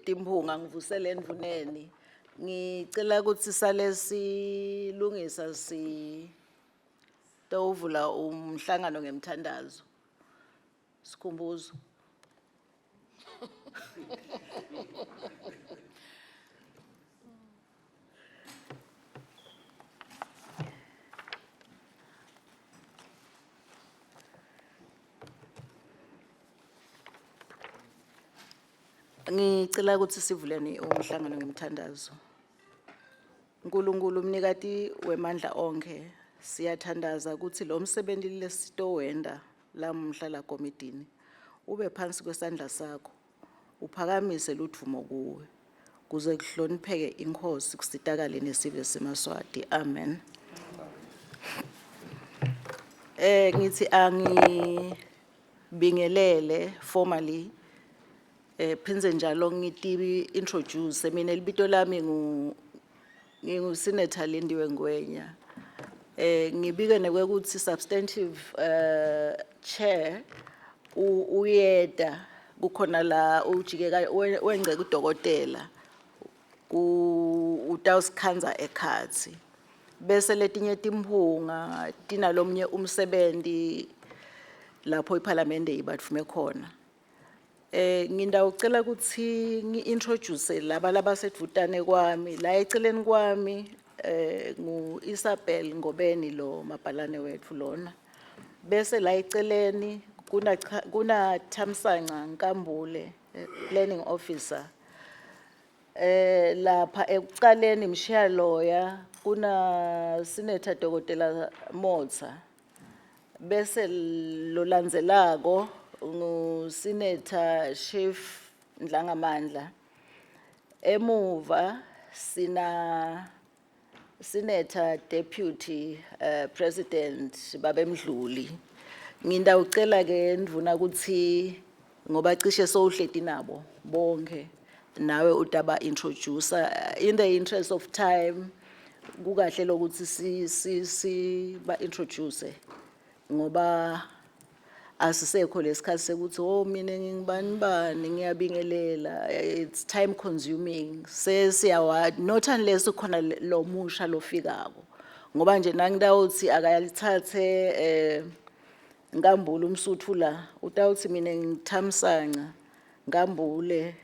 Timphunga ngivusele endvuneni. Ngicela ukuthi sale silungisa si towuvula umhlangano ngemthandazo. Sikhumbuzo. Ngicela ukuthi sivuleni umhlangano ngemthandazo. Nkulunkulu umnikati wemandla onke, siyathandaza ukuthi lo msebenzi lesitowenda lamuhla la komidini ube phansi kwesandla sakho, uphakamise ludvumo kuwe kuze kuhlonipheke inkosi kusitakale nesive semaswati. Amen. Ngithi angibingelele formally, phindze njalo ngiti introduce mina. Libito lami ngingu Senator Lindiwe Ngwenya. Ngibike nekwekuthi substantive chair uyeda kukhona la ujike wengce kudokotela ku utawusikhanza ekhatsi, bese letinye timphunga tinalomnye umsebenzi lapho iParliament ibatfume khona. Ngindawucela ukuthi ngi-introduce laba labasedvutane kwami. La eceleni kwami ngu Isabel Ngobeni, lo mabhalane wethu lona. Bese la eceleni kuna Thamsanqa Nkambule, planning officer. Lapha ekucaleni Mshiya loya kuna Senator Dr. Motsa. Bese lolandzelako ngu Senator Chief Ndlangamandla. Emuva sina Senator Deputy President Babemdluli. Ngindawucela ke ndvuna ukuthi ngoba cishe sowuhleti nabo bonke, nawe utaba introduce in the interest of time. Kukahle lokuthi si ba introduce ngoba asisekho lesikhathi sekuthi, "Oh, mina ngingibani bani, ngiyabingelela." It's time consuming. Sesiyawa not unless ukhona lo musha lofikako, ngoba nje nangidawuthi akayalithathe Nkambule umsuthu la, utawuthi, "Mina ngithamsanqa Nkambule."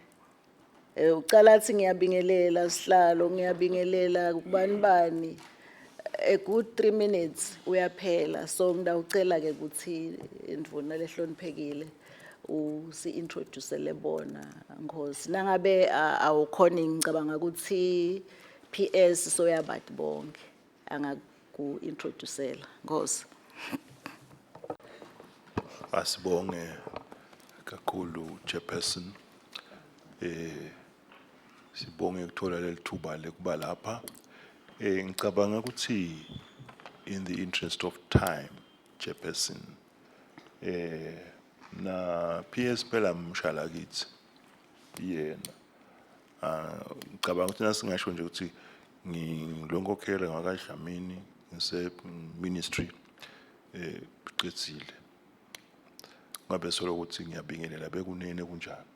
Ucala athi, "Ngiyabingelela sihlalo, ngiyabingelela kubani bani." A good 3 minutes uyaphela. So ngidawucela ke ukuthi indvuna lehloniphekile usi introducele bona, Nkosi. Nangabe awukhoni, ngicabanga ukuthi PS soyabati bonke, angaku introducela, Nkosi. Asibonge kakhulu, Chairperson. Sibonge ukuthola leli thuba lekuba lapha. Ngicabanga ukuthi in the interest of time, Chairperson, na PS phela mshala kithi yena. Ah, ngicabanga ukuthi nasingasho nje ukuthi ngilonkokhela ngakaDlamini, ngise ministry, qedzile. Ngabe solo ukuthi ngiyabingelela bekunene kunjani.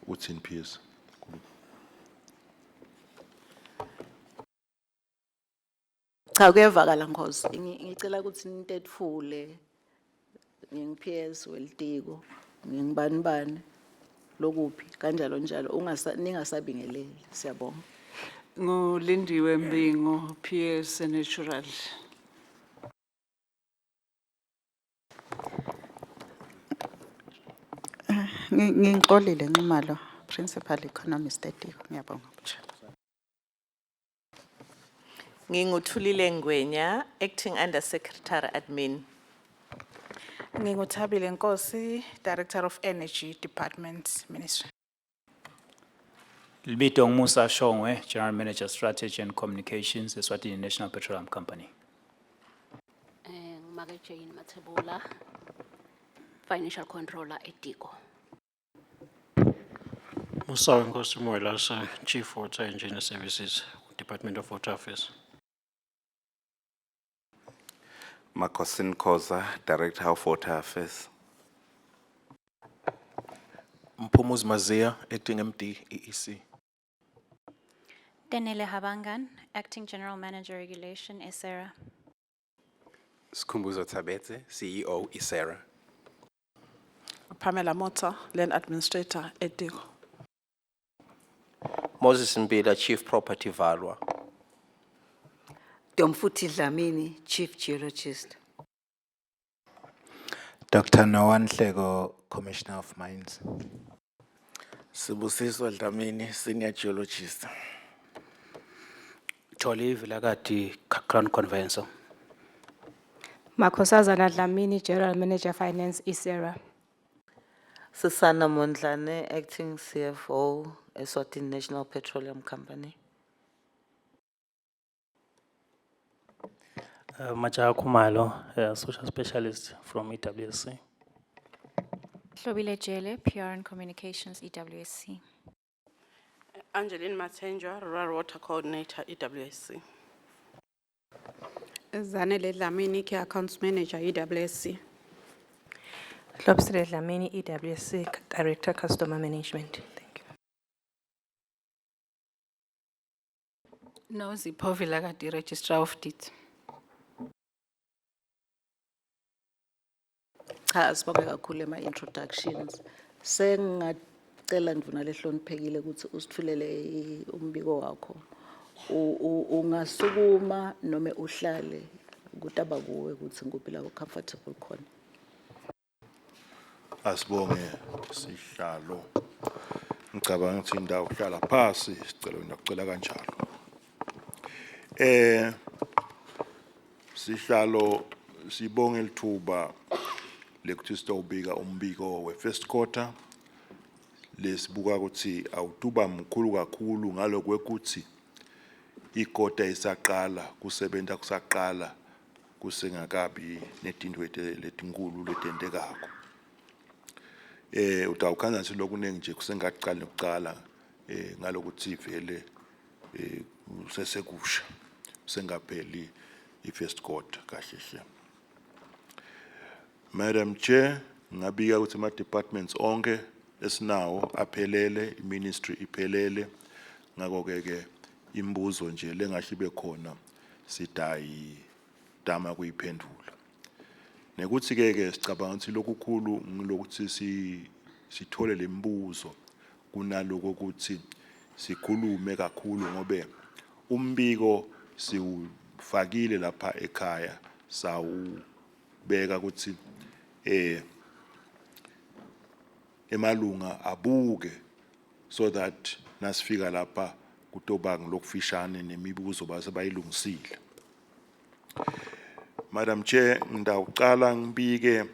Uthini, PS? Cha, kuyevakala, Nkosi. Ngicela ukuthi nitetfule, ngingu PS welitiko, ngingibani bani lokuphi kanjalo njalo, ungasa ningasabingeleli. Siyabonga. NguLindiwe Mbingo, PS Natural. Ngingixolile Nxumalo, Principal Economist eTiko. Ngiyabonga, Chair. Nginguthulile Ngwenya, Acting Under Secretary Admin. Nginguthabile Nkosi, Director of Energy Department, Ministry. Libito Musa Shongwe, General Manager Strategy and Communications, Eswatini National Petroleum Company. Ngumake Jane Mathebula, Financial Controller eTiko. Musa Nkosi Mwelase, Chief Water Engineer Services, Department of Water Affairs. Makosin Khoza, Director of Water Affairs. Mpho Pumuz Mazia, Acting MD, EEC. Danele Habangan, Acting General Manager Regulation, ESERA. Skhumbuzo Tsabetse, CEO, ISERA. Pamela Mota, Land Administrator, Etiko. Moses Mbila, Chief Property Valuer. Domfuti Dlamini, Chief Geologist. Dr. Nowan Lego, Commissioner of Mines. Sibusiso Dlamini, Senior Geologist. Tholi Vilakati, Crown Conveyancer. Makhosazana Dlamini, General Manager Finance, ESERA. Susanna Mondlane, Acting CFO, Eswatini National Petroleum Company. Maja Kumalo, social specialist from E EWSC. Hlobile Jele, PR and Communications, E EWSC. Angeline Matsenjwa, Rural Water Coordinator, E EWSC. Zanele Dlamini, Key Accounts Manager, E EWSC. Hlobsile Dlamini, EWSC Director, Customer Management. Thank you. Nozipho Vilakati, Registrar of Deeds. Cha, sibonge kakhulu ema introductions. Sengingacela ndvuna lehloniphekile ukuthi usitfulele umbiko wakho. Ungasukuma noma uhlale kutaba kuwe ukuthi nguphi la comfortable khona. Asibonge sihlalo. Ngicabanga ukuthi indawo kuhlala phasi, sicela wena kucela kanjalo. Sihlalo sibonge lithuba lekuthi sitawubika umbiko we first quarter lesibuka ukuthi awutuba mkhulu kakhulu ngalokwekuthi ikota isaqala kusebenta kusaqala kusengakabi netinto letinkulu letentekako. Utawukhandza nje lokunengi nje kusengaqali nokucala ngalokuthi vele kusesekusha kusengapheli i-first quarter kahle hle. Madam Chair, ngabika ukuthi ama departments onke esinawo aphelele, i-ministry iphelele, ngakho ke ke imibuzo nje lengahle ibe khona sidayi tama kuyiphendula. Nekuthi ke ke sicabanga ukuthi lokukhulu ngilokuthi sithole lembuzo kunaloko ukuthi sikhulume kakhulu ngobe umbiko siwufakile lapha ekhaya sawubeka ukuthi emalunga abuke so that nasifika lapha kutoba ngilokufishane nemibuzo base bayilungisile. Madam Chair, ngitawucala ngibike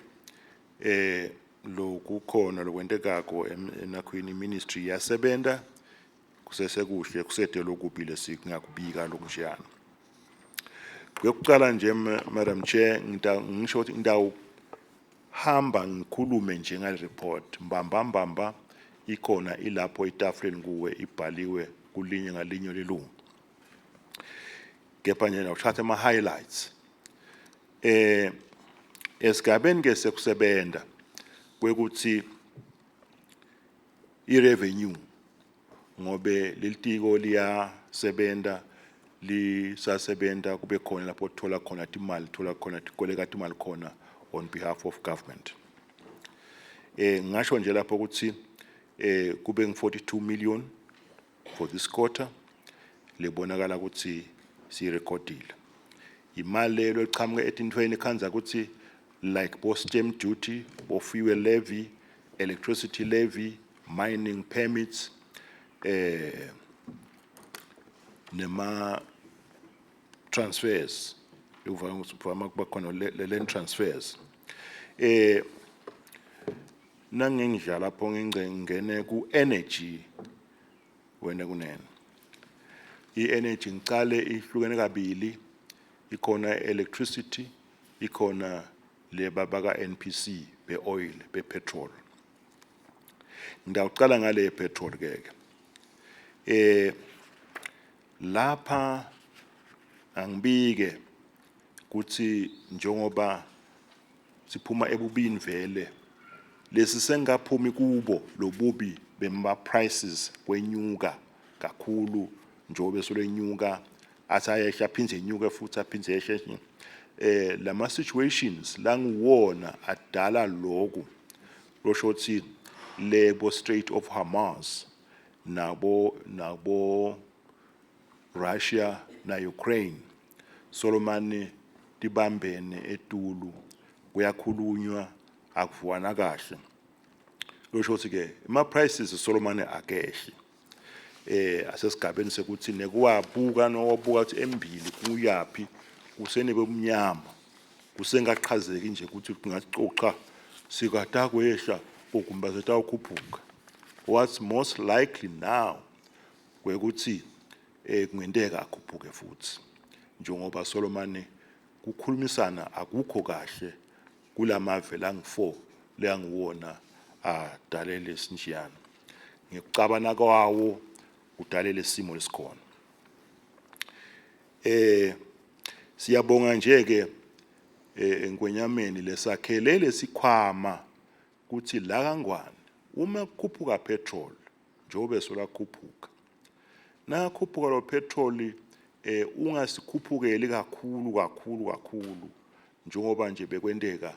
lokukhona lokwentekako enakhwini ministry yasebenza kusesekuhle kusede lokubi lesingakubika lokunjeyana. Kwekucala nje Madam Chair, ngisho ukuthi ngitawuhamba ngikhulume nje ngale report mbamba mbamba ikhona ilapho etafuleni kuwe ibhaliwe kulinye ngalinye lelungu. Kepha nje ngithatha ama highlights. Esigabeni ke sekusebenza kwekuthi i-revenue ngobe lelitiko liyasebenza lisasebenza kube khona lapho thola khona imali thola khona tikoleka imali khona on behalf of government. Ngasho nje lapho ukuthi kube ngi 42 million for this quarter lebonakala ukuthi sirekhodile. Imali leyo eqhamuka etintweni khanza ukuthi like bo stamp duty, bo fuel levy, electricity levy, mining permits, nema transfers, uvama kuba khona le land transfers. Nangengidla lapho ngingene ku energy wena kunene. I-energy ngicale ihlukene kabili, ikhona electricity, ikhona le babaka NPC be oil be petrol. Ngiyaqala ngale petrol ke ke. Lapha angibike kuthi njengoba siphuma ebubini vele Lesisengaphumi kubo lobubi bema prices kwenyuka kakhulu, njengoba solenyuka, athi ayehla, aphindze enyuke futhi, aphindze yehle. Lama situations languwona adala lokhu, losho ukuthi lebo Strait of Hormuz nabo Russia na Ukraine solomane tibambene etulu, kuyakhulunywa, akuvuana kahle. Losho ukuthi ke ama prices solomane akehli, asesigabeni sekuthi nekuwabuka nowabuka ukuthi embili kuyapi, kusenebumnyama, kusengachazeki nje ukuthi kungathi, oh cha, sikatakwehla okumba setawukhuphuka. What's most likely now kwekuthi kungenteka akhuphuke futhi, njengoba solomane kukhulumisana akukho kahle kulamave langu-4 leyanguwona adalele sinjiyana ngekucabana kwawo, kudalele isimo lesikhona. Siyabonga nje ke enkwenyameni lesakhele lesikhwama kuthi la kangwane uma kukhuphuka petrol, njengoba solakhuphuka, nakhuphuka lo petrol, ungasikhuphukeli kakhulu kakhulu kakhulu, njengoba nje bekwenteka,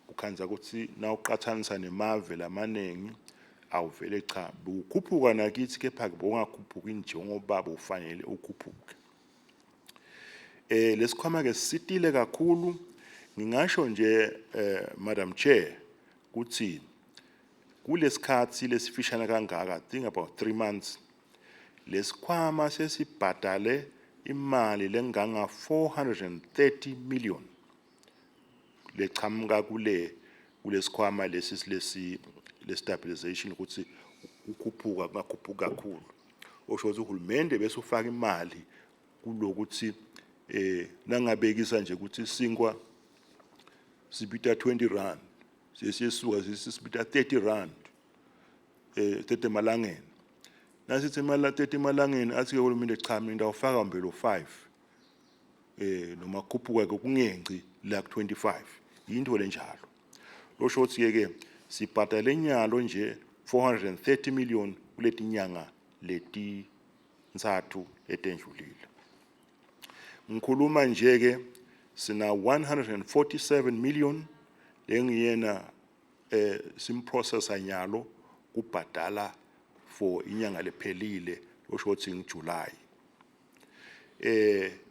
ukhandza ukuthi nawuqathanisa nemave lamanengi awuvele cha, bukhuphuka nakithi, kepha bongakhuphuki njengoba bufanele ukhuphuke. Lesikhwama ke sitile kakhulu, ngingasho nje, Madam Chair, kuthi kulesikhathi lesifishane kangaka, I think about 3 months, lesikhwama sesibhadale imali lenganga 430 million lechamuka kulesikhwama lesi le stabilization, ukuthi ukhuphuka kungakhuphuka kakhulu. Osho ukuthi uhulumende bese ufaka imali kulokuthi nangabekisa nje ukuthi sinkwa sibita 20 rand, sesisuka sisibita 30 rand, 30 emalangeni. Nasithi imali 30 emalangeni, athi ke uhulumende, cha, mina ndawufaka mbelo 5, noma khuphuka ke kungenci la ku 25, into lenjalo. Losho ukuthi ke sibhadale nyalo nje 430 million kuletinyanga leti ntsatfu letendlulile. Ngikhuluma nje ke sina 147 million lengiyena simprocessa nyalo kubhadala for inyanga lephelile, osho ukuthi ngiJuly.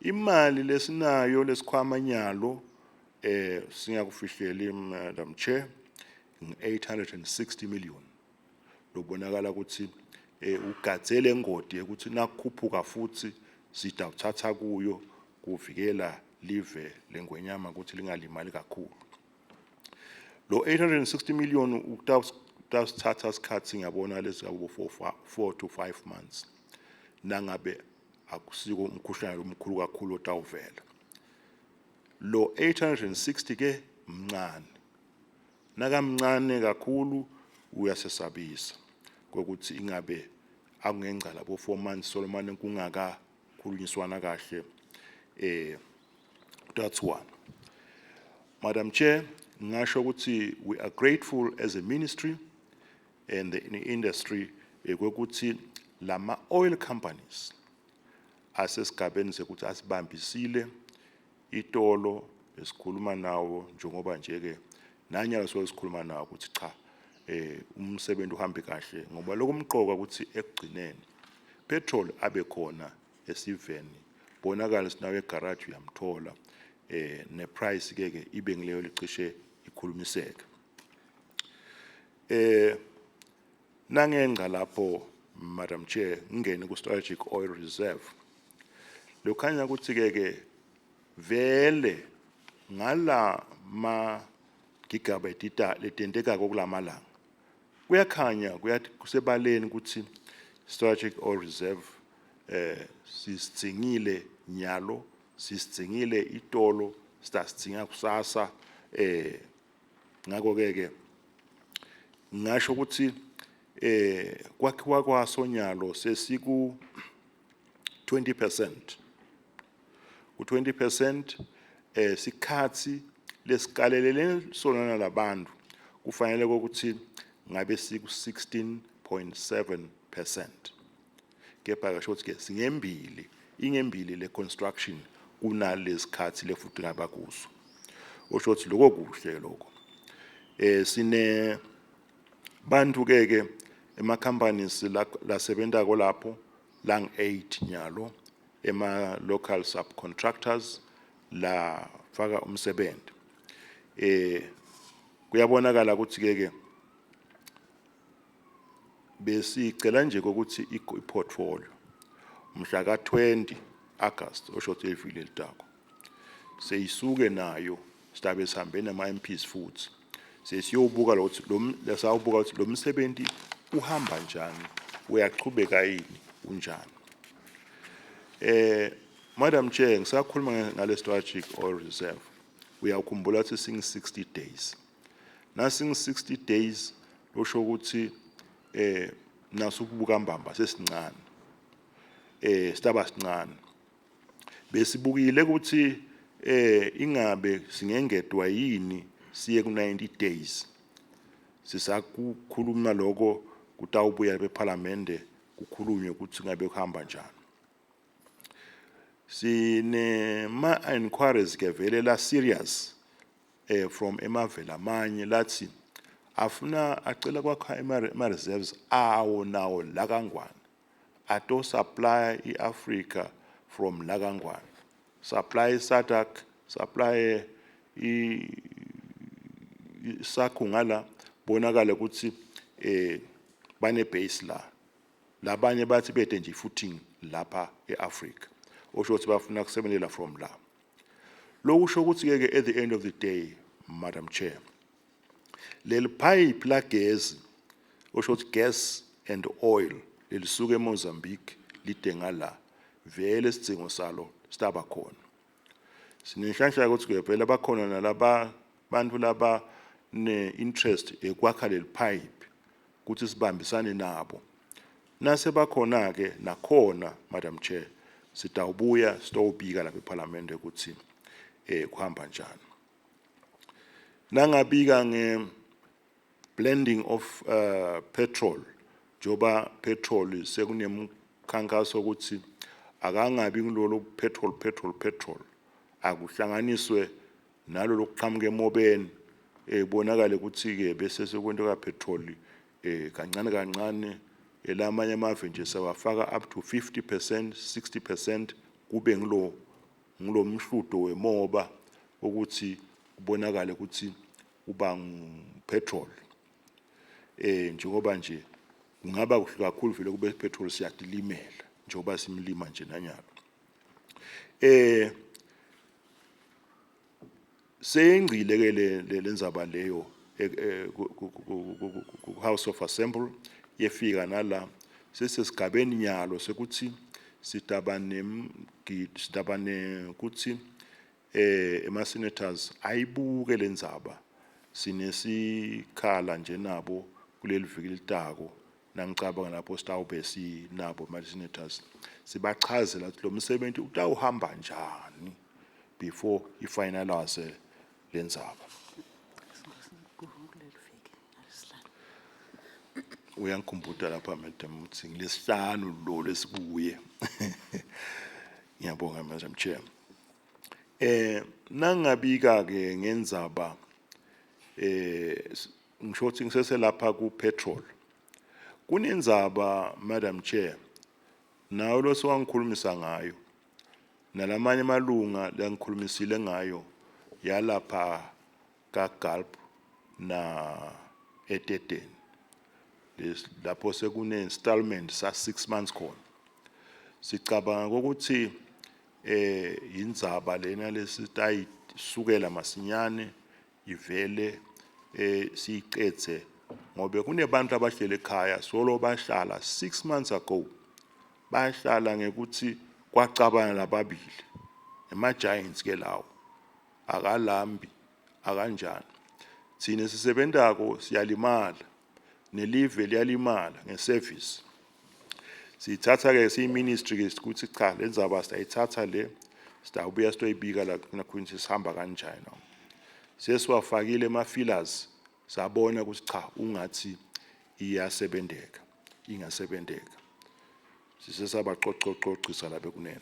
Imali lesinayo lesikhwama nyalo, singakufihleli, Madam Chair, ngi 860 million, lobonakala ukuthi ugadzele ngodi ukuthi nakukhuphuka futhi sidawuthatha kuyo kuvikela live lengwenyama ukuthi lingalimali kakhulu. Lo 860 million utawusithatha isikhathi, ngiyabona lesi abo 4 to 5 months, nangabe akusiko umkhuhlane lomkhulu kakhulu otawuvela. Lo 860 ke mncane, nakamncane kakhulu uyasesabisa kokuthi ingabe akungenca labo 4 months solomane kungakakhulunyiswana kahle. That's one. Madam Chair, ngisho ukuthi we are grateful as a ministry and the industry kwekuthi lama oil companies asesigabeni sekuthi asibambisile itolo esikhuluma nawo, njengoba nje ke nanyalo soke sikhuluma nawo ukuthi cha, umsebenzi uhambe kahle, ngoba lokumqoka ukuthi ekugcineni petrol abe khona esiveni, bonakala sinawe egarage uyamthola, ne price ke ke ibe ngileyo licishe ikhulumiseke. Nangenca lapho, Madam Chair, ngene ku strategic oil reserve, lokhanya ukuthi ke ke vele ngala ma gigabyte letentekako kulamalanga, kuyakhanya, kusebaleni ukuthi strategic oil reserve sisitsingile nyalo, sisitsingile itolo, sitasitsinga kusasa. Ngakho ke ke ngisho ukuthi kwakhiwa kwaso nyalo sesiku 20%, ku 20%, sikhathi lesikalelele sona labantu. Kufanele ukuthi ngabe siku 16.7%, kepha kasho ukuthi ke singembili, ingembili le construction kunalesikhathi lefuthi ngaba kuso. Osho ukuthi lokho kuhle lokho. Sine bantu ke ke ema companies lasebentako lapho lang 8 nyalo, ema local subcontractors la faka umsebenzi. Kuyabonakala ukuthi ke ke besicela nje ukuthi i-portfolio mhla ka-20 August, osho ukuthi evile elitako, seyisuke nayo, sidabe sihambe nama MPs futhi sesiyobuka lo ukuthi lo lesawubuka ukuthi lo msebenzi uhamba njani, uyachubeka yini, unjani. Madam Chair, ngisakhuluma ngale strategic oil reserve, uyakhumbula ukuthi sing 60 days. Nasing 60 days losho ukuthi naso ukubuka mbamba sesincane, sitaba sincane. Besibukile ukuthi ingabe singengedwa yini siye ku 90 days. Sisakukhuluma lokho, kutawubuya eParliament kukhulunywe ukuthi ngabe kuhamba njani. Sine ma inquiries ke vele la serious from emavela amanye lathi afuna acela kwakha ema reserves awo nawo la kaNgwane, ato supply iAfrica from la kaNgwane, supply SADC, supply i sakho ngala, bonakala ukuthi bane base la. Labanye bathi bede nje footing lapha eAfrica, osho ukuthi bafuna kusebenzela from la. Lokusho ukuthi ke at the end of the day, Madam Chair, leli pipe la gesi, osho ukuthi gas and oil, lelisuka eMozambique lide ngala, vele isidingo salo sitaba khona. Sinenhlanhla ukuthi ke vele bakhona nalaba bantu laba ne interest ekwakha leli pipe ukuthi sibambisane nabo. Nase bakhona ke nakhona, Madam Chair, sitawubuya sitowubika lapha eParliament ukuthi kuhamba njani. Nangabika nge blending of petrol, joba petrol sekunemkhankaso ukuthi akangabi ngilolo petrol, petrol, petrol, akuhlanganiswe nalo lokuqhamuka emobeni, ebonakale ukuthi ke bese sekwento ka petrol kancane kancane. Elamanye amave nje sewafaka up to 50%, 60%, kube ngilomhludo wemoba ukuthi kubonakale ukuthi uba petrol. Njengoba nje kungaba kuhle kakhulu vele kube petrol, siyatilimela njengoba simlima nje nanyalo. Seyengcile ke le lenzaba leyo ku House of Assembly, yefika nala sesesigabeni nyalo sekuthi sidaba nemgidi, sidaba nekuthi ema senators ayibuke lendzaba. Sinesikhala nje nabo kuleli viki litako, nangicabanga lapho sitawube sinabo ama senators, sibachazela ukuthi lo msebenzi utawuhamba njani before ifinalize lendzaba. Uyangikhumbuta lapha, madam, ukuthi ngilesihlanu lo lesibuye. Ngiyabonga, Madam Chair. Nangabika ke ngendzaba, ngisho ukuthi ngiseselapha ku petrol, kunendzaba, Madam Chair, nawe lo sowangikhulumisa ngayo nalamanye amalunga langikhulumisile ngayo yalapha ka Galp na eTeteni, lapho sekune installment sa 6 months khona. Sicabanga ukuthi indzaba lena lesitayisukela masinyane ivele siyicedze, ngobe kunebantu abahlele ekhaya solo bahlala 6 months ago, bahlala ngekuthi kwacabana lababili, ema giants ke lawo, akalambi akanjani. Thina sisebentako siyalimala, nelive liyalimala ngeservice. Sithatha ke siyi ministry ke ukuthi cha, lenzaba sitayithatha le, sitawubuya sitoyibika la nakhona sihamba kanjani. Sesiwafakile ema fillers. Sabona ukuthi cha, ungathi iyasebenteka, ingasebenteka. Sisesabacocococisa la bekunene.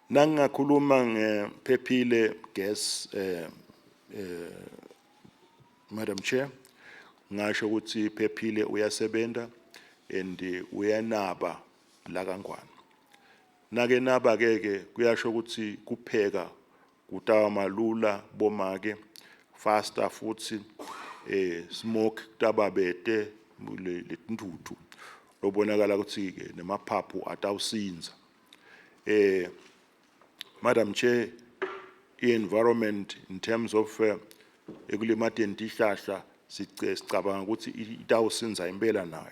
Nangingakhuluma ngephephile gas, Madam Chair, ngasho ukuthi phephile uyasebenta and uyanaba la kaNgwane. Nake naba ke ke kuyasho ukuthi kupheka kutawa malula bomake, faster futhi, smoke kutaba bete letintuthu, lobonakala ukuthi ke nemaphaphu atawusinza. Madam Chair, i-environment in terms of ekulimateni tihlahla, sicabanga ukuthi itawusinza impela nayo.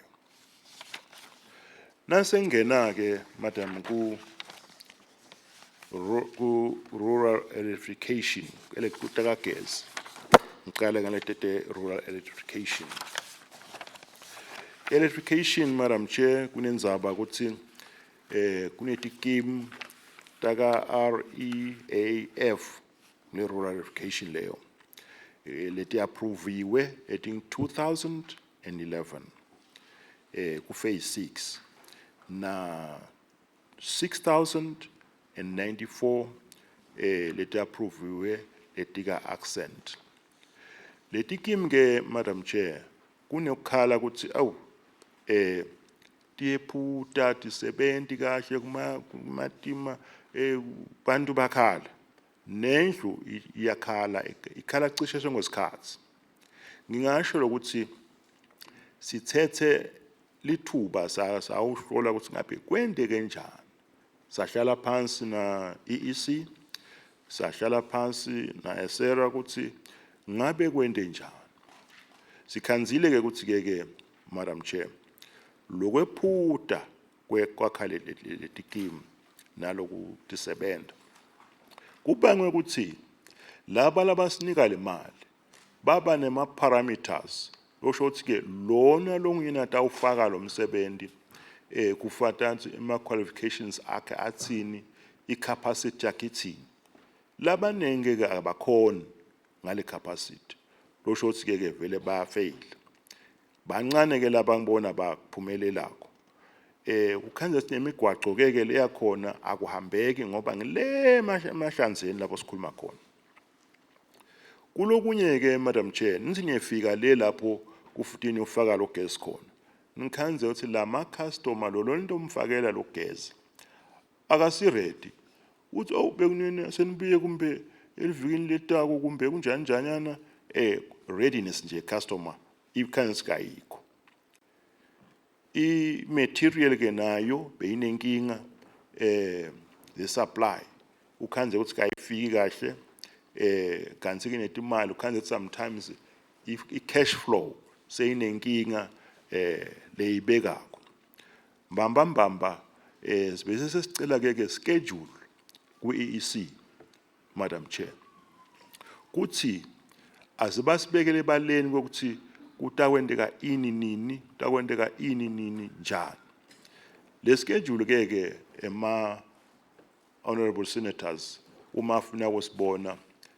Nasengena ke, madam, ku rural electrification, elekutaka gesi, ngiqale ngaletete rural electrification. Electrification, Madam Chair, kunendzaba ukuthi kunetikimu taka REAF ne rural electrification leyo leti approviwe I think 2011 ku phase 6 na 6094 leti approviwe letika ACCENT. Letikimu ke, Madam Chair, kunokukhala ukuthi awu tiyephuta, tisebenti kahle, kuma kumatima, bantu bakhala, nendlu iyakhala, ikhala cishe sengosikhathi. Ngingasho lokuthi sithethe lithuba sawuhlola ukuthi ngabe kwente kanjani. Sahlala phansi na EEC, sahlala phansi na ESERA ukuthi ngabe kwente njani. Sikhanzile ke ukuthi ke, Madam Chair, lokwephuta kwakha letikimu naloku tisebenta kubangwe ukuthi laba labasinika le mali baba nema parameters, losho ukuthi ke lona longuyena atawufaka lo msebenzi kufatansi ema qualifications akhe athini, i-capacity yakhe ithini. Labanenge ke abakhoni ngale capacity, losho ukuthi ke vele bayafail. Bancane ke labangibona baphumelelako. Ukhanze sinemigwaco ke ke leyakhona akuhambeki ngoba ngile emahlanzeni lapho sikhuluma khona. Kulokunye ke, Madam Chair, nithi niyefika le lapho kufutini ufaka lo gas khona, nikhanze ukuthi lama customer lo lonto umfakela lo gas akasi ready, uthi oh, bekunini senibuye, kumbe elivikini letako, kumbe kunjani njanyana. Readiness nje customer ikhanze kayikho. I-material ke nayo beyinenkinga, the supply ukhanze ukuthi kayifiki kahle, kanti ke netimali ukhanze ukuthi sometimes i-cash flow seyinenkinga leyibekako mbamba mbamba. Bese sesicela ke ke schedule ku EEC, Madam Chair, kuthi azibasibekele ebaleni kokuthi kutakwenteka ini nini, kutakwenteka ini nini, njani. Le schedule ke ke ema honorable senators uma afuna kusibona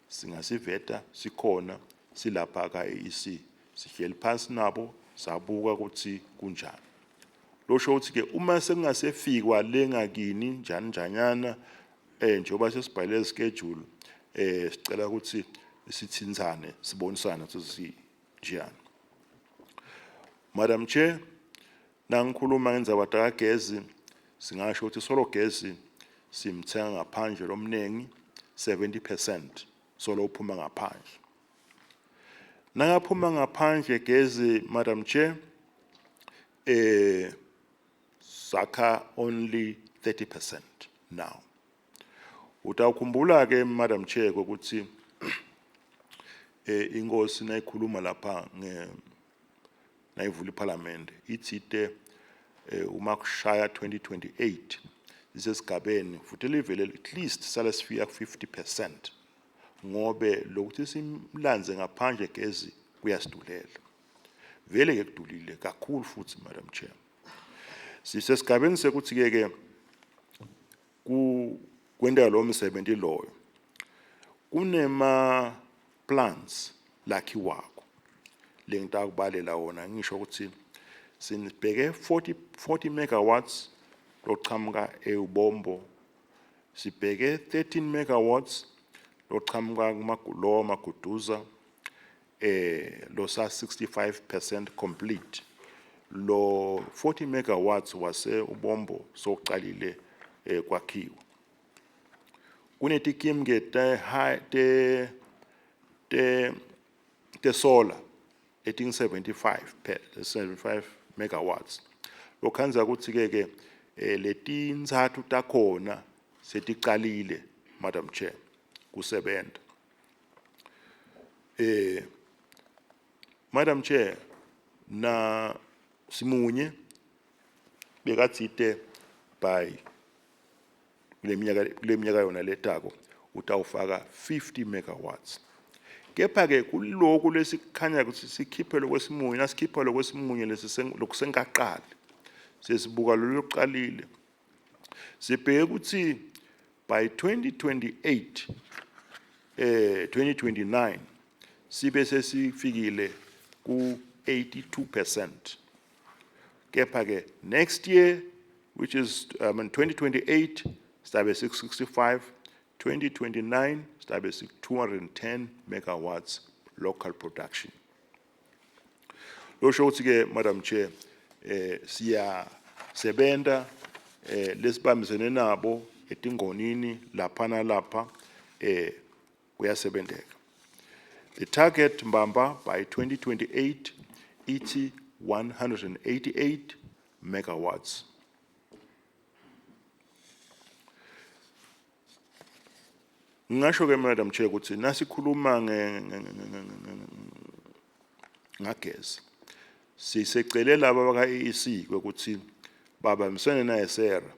singasiveta, sikhona silapha ka EEC, sihleli phansi nabo sabuka ukuthi kunjani. Losho ukuthi ke uma sekungasefikwa lengakini njani njanyana, njengoba sesibhalele schedule, sicela ukuthi sithintsane, sibonisane ukuthi sinjani. Madam Chair, nangikhuluma ngendzaba takagezi, singasho ukuthi solo gezi simthenga ngaphandle lomnengi, 70% solo uphuma ngaphandle. Nangaphuma ngaphandle gezi, Madam Chair, sakha only 30% now. Utawukhumbula ke, Madam Chair, ukuthi inkosi nayikhuluma lapha nge nayivula iParliament ithite uma kushaya 2028 isesigabeni futhi livele at least sale sifika ku 50%, ngobe lokuthi simlanze ngaphandle gezi kuyasidulela, vele ke kudulile kakhulu futhi. Madam Chair, sisesigabeni sekuthi ke ke ku kwenta lo msebenzi loyo kunema plants lakhiwako. lengitakubalela wona. Ngisho ukuthi sibheke 40 megawatts lochamuka eUbombo, sibheke 13 megawatts lochamuka kumagulo Maguduza, lo sa 65% complete. Lo 40 megawatts wase Ubombo soqalile kwakhiwa. Kunetikimu ke te high te te te solar eting 75 megawatts, lokhandza ukuthi ke ke letintsatfu takhona seticalile, Madam Chair, kusebenta. Madam Chair, na simunye bekatsite by kuleminyaka yona letako utawufaka 50 megawatts. Kepha ke kuloku lesikhanya ukuthi sikhiphe lokwesimunye, nasikhipha lokwesimunye lokusenkaqali, sesibuka loluqalile, sibheke ukuthi by 2028, 2029 sibe sesifikile ku 82%. Kepha ke next year, which is in 2028, sibe 665, 2029 sibe 210 megawatts local production. Losho ukuthi ke, Madam Chair, siya sebenta lesibambisene nabo etingonini lapha nalapha, kuyasebenteka. The target mbamba by 2028 ithi 188 megawatts. Ngisho ke, Madam Chair, ukuthi nasikhuluma ngagezi, sisecele laba baka EEC ukuthi babambisane naye SERA,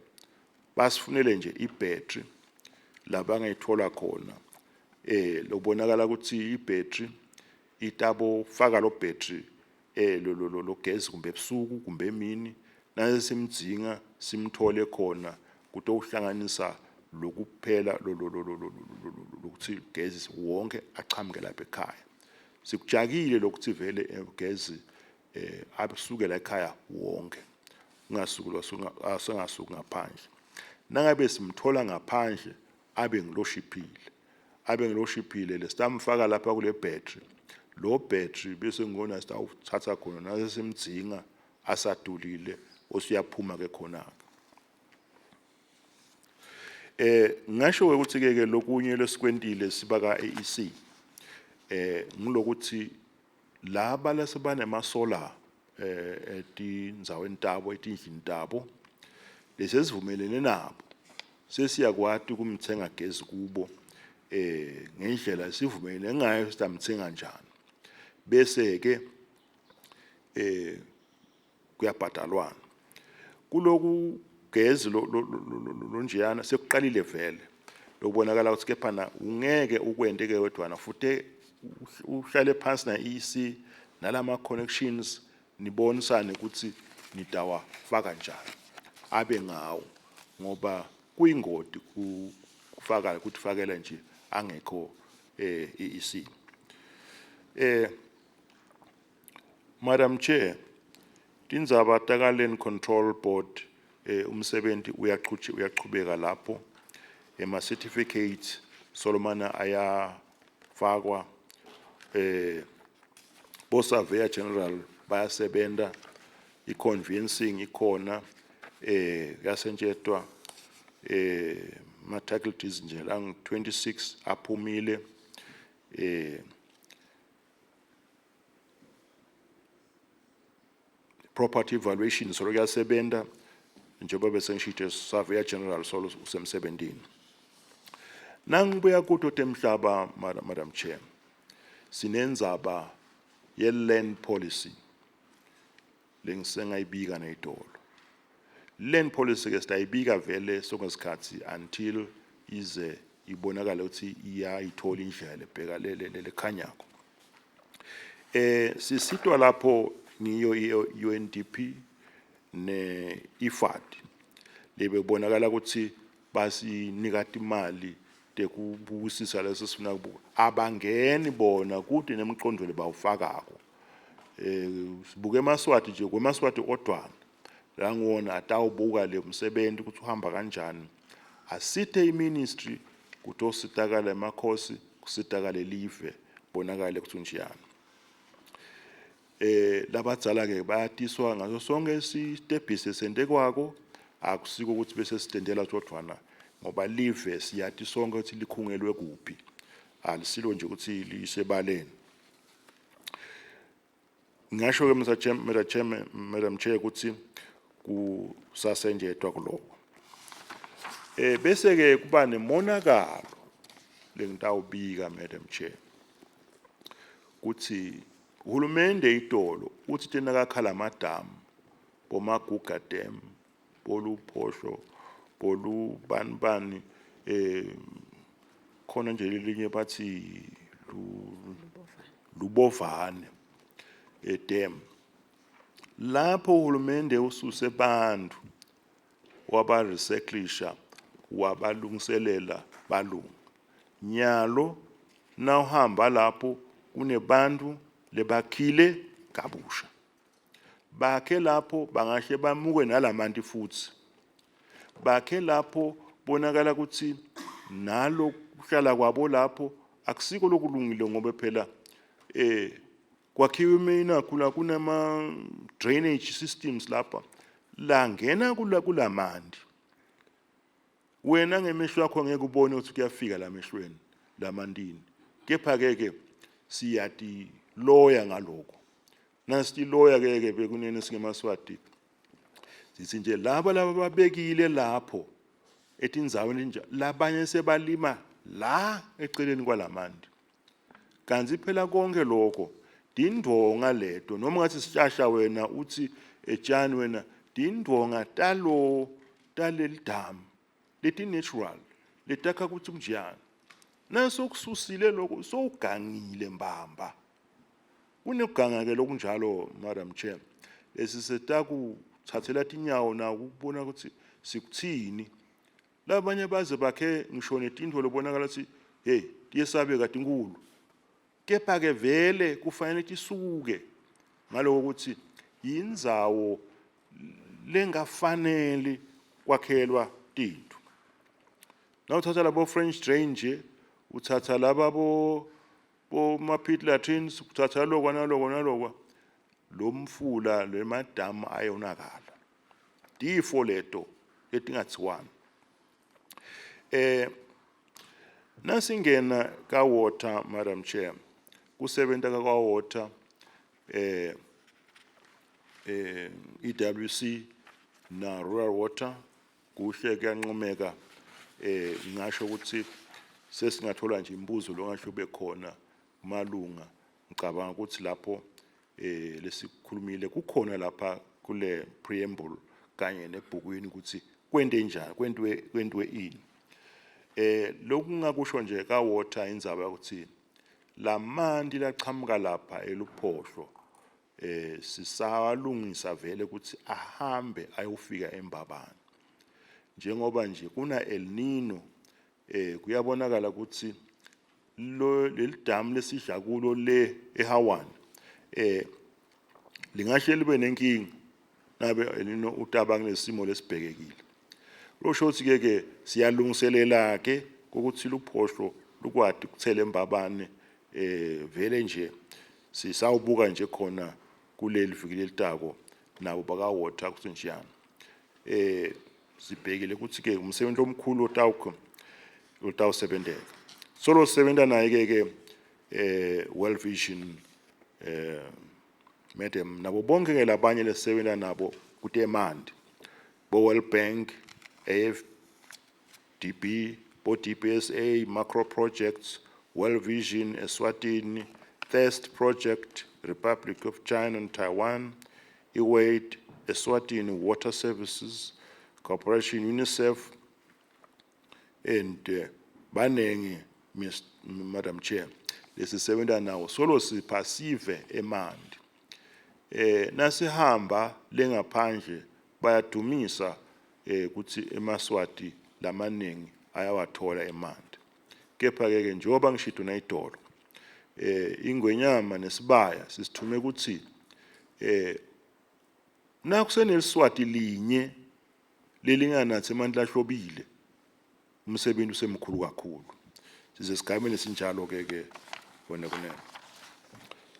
basifunele nje ibattery labangayithola khona, lobonakala ukuthi ibattery itabo faka lo battery lo lo lo gezi kumbe ebusuku kumbe emini, nase simdzinga simthole khona kutohlanganisa lokuphela lo lo lo lo lokuthi gezi wonke achamuke lapha ekhaya. Sikujakile lokuthi vele gezi abusukela ekhaya wonke, ungasuki asengasuki ngaphandle. Nangabe simthola ngaphandle, abe ngiloshiphile, abe ngiloshiphile lesitamfaka lapha kule battery. Lo battery bese ngibona sitawuthatha khona nase simdzinga asadulile, osiyaphuma ke khona. Ngasho ukuthi ke ke lokunye lesikwentile sibaka AEC ngilokuthi laba lasebanema solar etindzaweni tabo, etindlini tabo, lesesivumelene nabo, sesiyakwati ukumthenga gezi kubo ngendlela esivumelene ngayo sitamthenga njani, bese ke kuyabhadalwana kuloku gezi lonjeyana. Sekuqalile vele lokubonakala ukuthi kepha na ungeke ukwente ke wedwana, futhi uhlale phansi na EEC nalama connections, nibonisane ukuthi nitawafaka njani abe ngawo, ngoba kuyingoti kufaka kutifakela nje angekho EEC. Madam Chair, tindzaba taka Land Control Board, umsebenzi uyachubeka lapho. Ema certificates solomana ayafakwa, bo Surveyor General bayasebenta, i-conveyancing ikhona, yasentshetwa, ma title deeds nje lang 26 aphumile. Property valuation solo kuyasebenta njengoba bese ngishito, Surveyor General solo usemsebentini. Nangibuya kuto temhlaba, Madam Chair, sinendzaba ye land policy lengisengayibika neyitolo. Land policy ke sitayibika vele songesikhathi until ize ibonakala ukuthi iyayithola indlela lebheka lekhanyako. Sisitwa lapho ngiyo i-UNDP ne IFAD, lebebonakala ukuthi basinika imali tekubukisisa leso sifuna kubuka. Abangeni bona kude nemqondo lebawufakako. Sibuke emaSwati nje, kwemaSwati odwana languwona atawubuka le msebenzi ukuthi uhamba kanjani, asite iministry kutositakala emakhosi, kusitakale live, bonakale ukuthi unjani. Labadzala ke bayatiswa ngaso sonke isitebhisi sentekwako, akusiko ukuthi bese sitendela sodvwana, ngoba live siyati sonke ukuthi likhungelwe kuphi, alisilo nje ukuthi lisebaleni. Ngisho ke Mr Chair, Madam Chair, Madam Chair, ukuthi kusasenjetwa kuloko. Bese ke kuba nemonakalo lengitawubika, Madam Chair, kuthi uhulumende itolo uthi tenakakhala amadamu, boMaguga Dam, boluphosho, bolu bani bani, khona nje lelinye bathi Lubovane edam, lapho uhulumende ususe bantu waba recyclisha, wabalungiselela balunga. Nyalo nawuhamba lapho kunebantu lebakhile kabusha, bakhe lapho bangahle bamuke nalamanti futhi bakhe lapho, bonakala ukuthi nalo kuhlala kwabo lapho akusiko lokulungile, ngoba phela kwakhiwe imina kula kunama drainage systems lapha langena kula kulamanti. Wena ngemehlo yakho ngeke ubone ukuthi kuyafika la mehlweni lamantini, kepha ke ke siyatiloya ngalokho. Nasitiloya ke ke bekunene singemaswati sithi nje laba babekile lapho etindzaweni nje, labanye sebalima la eceleni kwalamanti, kanti phela konke lokho tindvonga leto, noma ngathi sishasha wena uthi etshani wena, tindvonga talo taleli damu leti natural letakha ukuthi kunjani. Nasokususile lokho sowugangile mbamba, kuneganga ke lokunjalo, Madam Chair, lesi setakuthathela tinyawo na ukubona ukuthi sikuthini. Labanye baze bakhe ngisho netintfo lobonakala ukuthi hey, tiyesabeka, tinkulu, kepha ke vele kufanele tisuke ngaloko ukuthi yindzawo lengafanele kwakhelwa tintfo. Nawuthatha labo French drain nje, uthatha laba bo ma-pit latrines, uthatha lokwa nalokwa nalokwa, lo mfula lemadamu ayonakala, tifo leto letingathiwani. Nasingena ka water, Madam Chair, kusebenta ka water, EWC na Rural Water kuhle, kuyanqomeka. Ngisho ukuthi sesingathola nje imibuzo longasho ube khona malunga, ngicabanga ukuthi lapho lesikhulumile kukhona lapha kule preamble kanye nebhukwini ukuthi kwente njani, kwentwe ini. Lokungakusho nje ka water, indzaba ukuthi lamanti lachamuka lapha eluphohlo sisawalungisa vele ukuthi ahambe ayofika eMbabane, njengoba nje kuna El Nino. Kuyabonakala ukuthi lo leli damu lesidla kulo le eHawan lingashe libe nenkinga nabe El Nino utaba kunesimo lesibhekekile. Losho ukuthi ke ke siyalungiselela ke ukuthi luphohlo lukwati ukuthela eMbabane. Vele nje sisawubuka nje khona kuleli viki lelitako nabo baka water ukuthi njani. Sibhekile ukuthi ke umsebenzi omkhulu otawukho utawusebenteka, solo sisebenta naye ke ke World Vision, madam, nabo bonke ke labanye lesisebenta nabo kutemanti, bo World Bank, AFDB, bo DBSA, Macro Projects, World Vision Eswatini, Thirst Project, Republic of China and Taiwan, IWAID, Eswatini Water Services Corporation, UNICEF, and banengi, Ms. Madam Chair, lesisebenta nawo solo siphasive emanti. Nasihamba lengaphandle bayadumisa ukuthi emaSwati lamaningi ayawathola emanti, kepha ke ke njengoba ngishido nayidolo, ingwenyama nesibaya sisithume ukuthi Nakuseneliswati linye lelinganatsi emanti lahlobile, umsebenzi usemkhulu kakhulu. Size sigabeni lesinjalo ke ke wena kunene.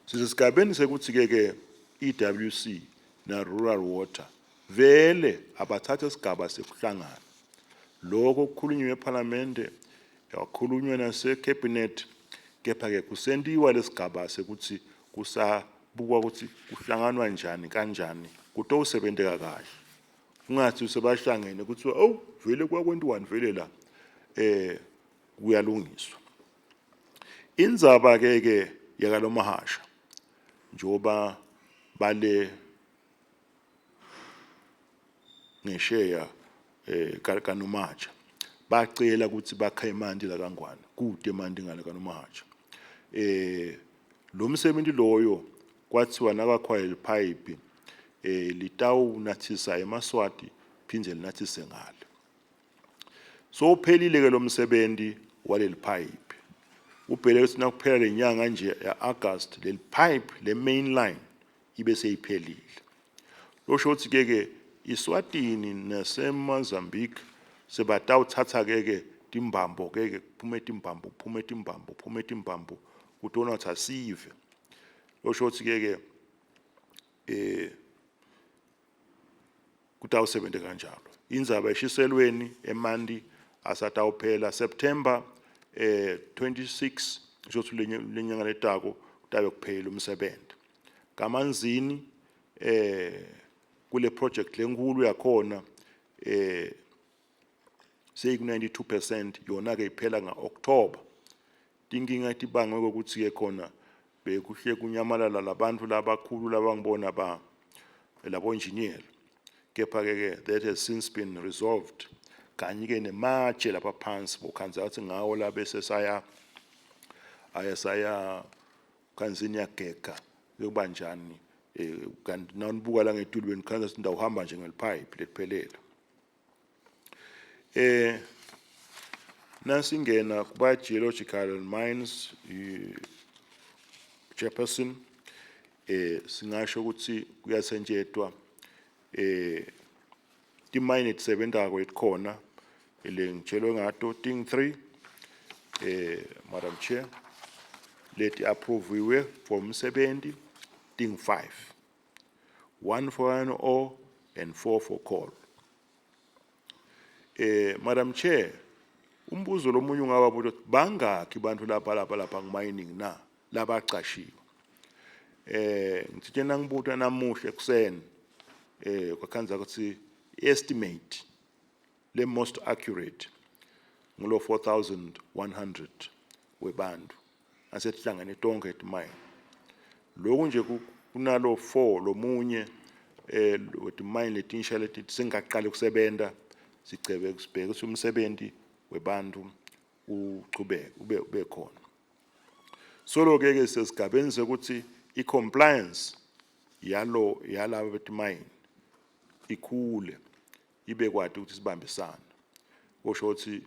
Size sigabeni sekuthi ke ke EWC na Rural Water vele abathathe sigaba sekuhlangana. Lokho kukhulunywe eParliament, yakhulunywa nase cabinet, kepha ke kusentiwa lesigaba sekuthi kusabukwa ukuthi kuhlanganwa njani kanjani kutowusebenteka kahle. Kungathi sebahlangene kuthiwa, oh, vele kwakwentiwani vele la, kuyalungiswa. Indzaba ke ke yakalomahasha, njengoba bale ngesheya kaNomaja bacela ukuthi bakhe emanti la kaNgwane, kude emanti ngale kaNomaja. Lo msebenzi loyo kwathiwa nakakhwa liphayiphi litawunathisa emaSwati phindze linathise ngale. So uphelile ke lo msebenzi waleli pipe. Ubhele ukuthi nakuphela lenyanga nje ya August, leli pipe le main line ibe seyiphelile. Losho ukuthi ke ke iSwatini naseMozambique sebatawuthatha ke ke timbambo ke ke kuphume timbambo, kuphume timbambo, kuphume timbambo kutonatha sive. Losho ukuthi ke ke kutawusebenta kanjalo. Indzaba eshiselweni emanti asatawuphela September 26, kusho ukuthi lenyanga letako kutabe kuphelile umsebenzi. Kamanzini kule project lenkulu yakhona seyiku 92%, yona ke iphela ngaOctober. Tinkinga tibangwe ukuthi ke khona bekuhle kunyamalala labantu labakhulu labangibona ba labo engineer, kepha ke ke that has since been resolved. Kanye ke nematshe lapha phansi bokhanza ukuthi ngawo la bese saya aya saya khanzini yagega yokuba njani, kanti nawunibuka la ngetulu benikhanza ukuthi ndawuhamba nje ngelipipe lephelele. Nasingena kuba geological and mines Jefferson, singasho ukuthi kuyasentshetwa timayini etisebentako etikhona lengitshelwe ngato ting 3, Madam Chair, leti approviwe for umsebenzi ting 5, 1 for iron ore and 4 for coal. Madam Chair, umbuzo lomunye ungaba ukuthi bangakhi bantu lapha lapha lapha mining na labaqashiwe. Ngithe nangibuta namuhla ekuseni, kwakhanza ukuthi estimate le most accurate ngulo 4100 webantu asetihlangene tonke etimayini. Lokhu nje kunalo 4 lomunye wetimayini letinsha leti singaqali kusebenta, sicebe sibheke ukuthi umsebenzi webantu uchubeke ube khona. Solo ke ke sesigabeni sekuthi i-compliance yalo yalaba betimayini ikhule ibe kwati ukuthi sibambisane, kusho ukuthi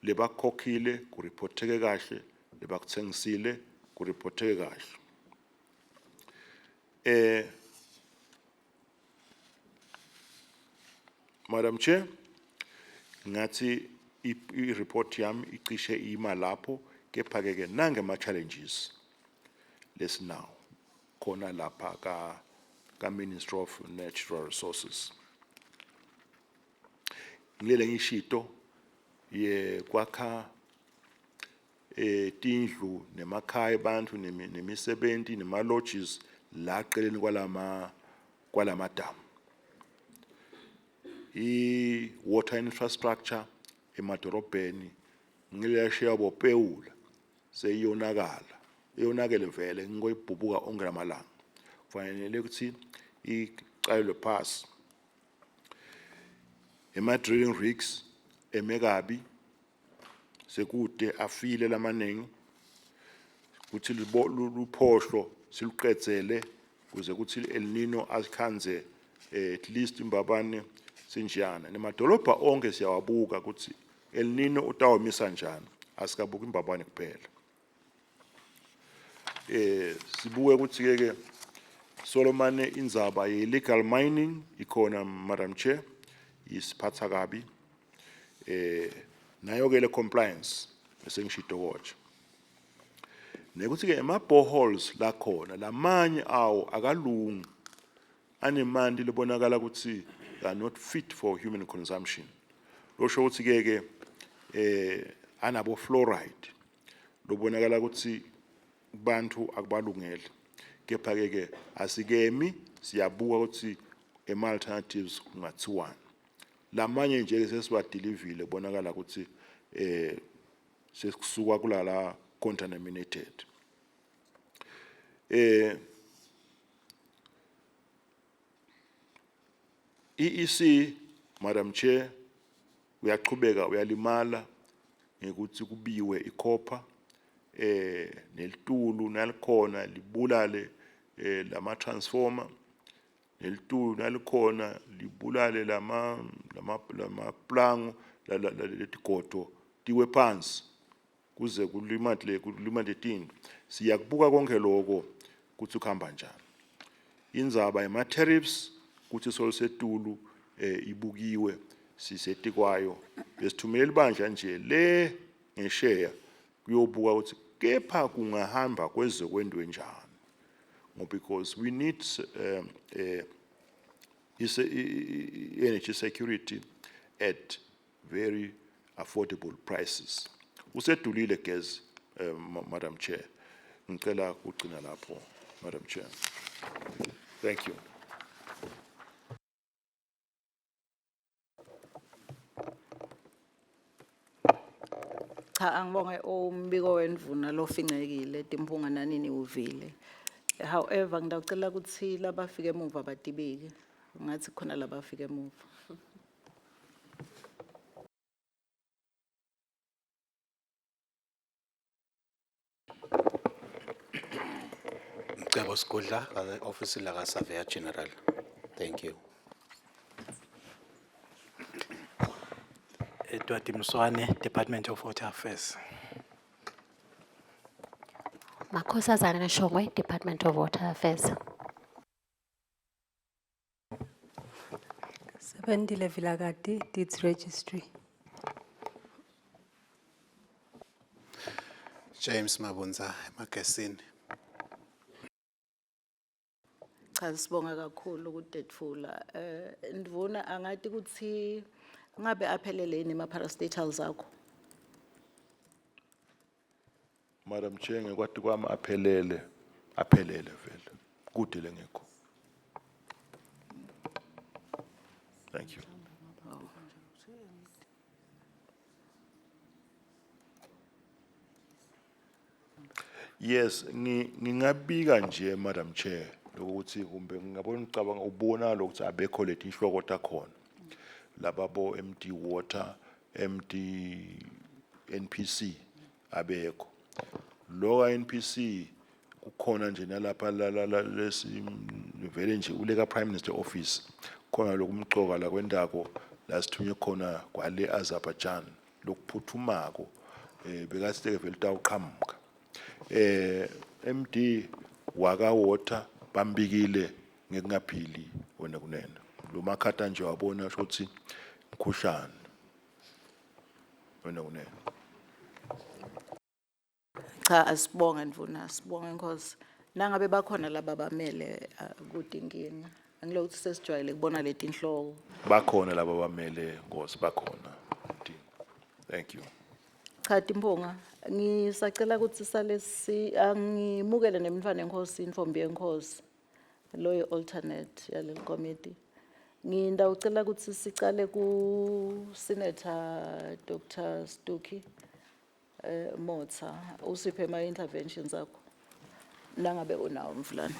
lebakukhokhile kureporteke kahle, lebakuthengisile kureporteke kahle. Madam Chair, ngathi i-report yami icishe ima lapho, kepha ke ke nange ama challenges lesinawo khona lapha ka Ministry of Natural Resources. Ngilele ngishito ye kwakha tindlu nemakhaya abantu nemisebenzi nema lodges la qeleni kwalama dam. I water infrastructure emadorobheni ngileshiya bopewula seyiyonakala, iyonakele vele ngoyibhubuka onke lamalanga, kufanele ukuthi iqalelwe phasi. Ema drilling rigs emekabi sekude afile lamaningi kuthi luphohlo siluqedzele kuze kuthi El Nino asikhanze, at least imbabane sinjiyana nemadolobha onke siyawabuka ukuthi El Nino utawumisa njani, asikabuki imbabane kuphela. Sibuke ukuthi ke ke Solomane indzaba ye-illegal mining ikhona, Madam Chair, isiphatha kabi. Nayo ke le compliance bese ngishito kodwa. Nekuthi ke ema boreholes lakhona lamanye awo akalungi, anemanti lebonakala ukuthi they are not fit for human consumption. Losho ukuthi ke ke anabo fluoride lobonakala ukuthi bantu akubalungele. Kepha ke ke asikemi, siyabuka ukuthi ema alternatives kungathiwani. Lamanye nje sesiwadilivile, kubonakala ukuthi sesikusuka kulala contaminated. EEC, Madam Chair, uyachubeka uyalimala ngekuthi kubiwe ikhopha nelitulu nalikhona libulale lama transformer, nelitulu nalikhona libulale lama plango letigodo tiwe phansi kuze kulimate kulimate tindlu. Siyakubuka konke lokho kuthi kuhamba njani. Indzaba yema tariffs kuthi solusetulu ibukiwe, sisetikwayo, besithumela ibandla nje le ngesheya kuyobuka ukuthi kepha kungahamba kwezokwendwe njani, because we need energy security at very affordable prices. Usedulile gezi, Madam Chair. Ngicela ukugcina lapho, Madam Chair. Thank you. Cha, angibonge umbiko wendvuna lofincekile, timphunga nanini uvile. However, ngidacela ukuthi labafike emuva batibike. Ngathi khona labafike emuva. Mcebo Sigodla, office la Surveyor General. Thank you. Edward Mswane, Department of Water Affairs. Makhosazana Shongwe, Department of Water Affairs. Sebentile Vilakati, Deeds Registry. James Mabunza, Magesini. Cha, sibonga kakhulu ukudetfula. Ndvuna, angati ukuthi ngabe aphelele yini ama parastatals akho? Madam Chair, ngekwati kwami aphelele, aphelele vele. Kude lengekho. Thank you. Yes, ngingabika nje, Madam Chair, ukuthi kumbe ngingabona ucabanga ubona lokuthi abekho letinhloko takhona. Lababo MD Water, MD NPC abekho. Lo ka NPC kukhona nje nalapha la lesi vele nje uleka Prime Minister office, khona lokumcoka la kwendako la sithunywe khona kwale Azerbaijan lokuphuthumako, bekathi ke vele tawuqhamuka. MD waka Water bambikile ngekungaphili wena kunene. Lo makhata nje wabona ukuthi mkhuhlane wena kunene. Cha, asibonge ndvuna, sibonge Nkosi. Nangabe bakhona laba bamele kudinkinga. Angilokuthi sesijwayele kubona letinhloko. Bakhona laba bamele Nkosi, bakhona. Thank you. Cha, Timphunga, ngisacela ukuthi sale si angimukele nemntfwana enkosi, intombi yenkosi. Loyo alternate yaleli committee. Ngindawucela ukuthi sicale ku Senator Dr. Stuki Motha, usiphe ma interventions akho. Nangabe unawo mfulana.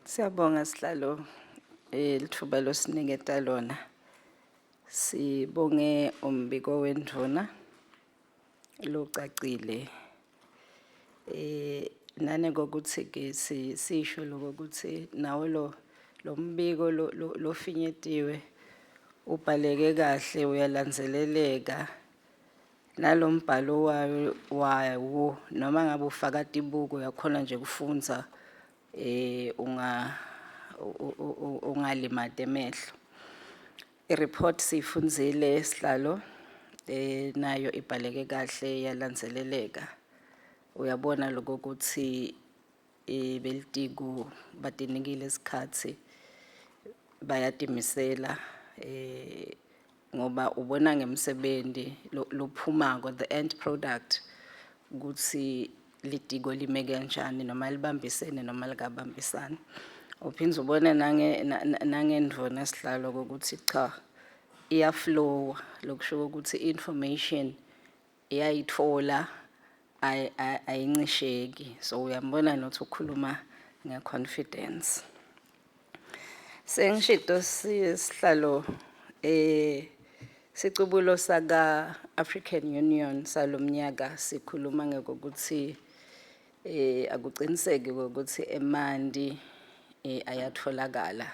Siyabonga sihlalo, lithuba losiniketa lona. Sibonge umbiko wendvuna locacile. Nane kokuthi ke sisho lokuthi nawo lo mbiko lofinyetiwe ubhaleke kahle, uyalandzeleleka. Nalombhalo wayo wawo noma ngabe ufaka tibuko uyakhona nje kufundza unga ungalimati emehlo. I-report siyifundzile, sihlalo, nayo ibhaleke kahle yalandzeleleka. Uyabona lokuthi belitiko batinikile isikhatsi, bayatimisela ngoba ubona ngemsebenzi lophumako, the end product, ukuthi litiko lime kanjani noma libambisene noma likabambisani. Uphindze ubone nange nangendvuna, sihlalo, ukuthi cha, iyaflow, lokusho ukuthi information iyayitfola, ayincisheki, so uyambona nokuthi ukhuluma ngeconfidence. Sengishito, sihlalo, sicubulo saka African Union salomnyaka sikhuluma ngokuthi akuqiniseki ukuthi emanti ayatholakala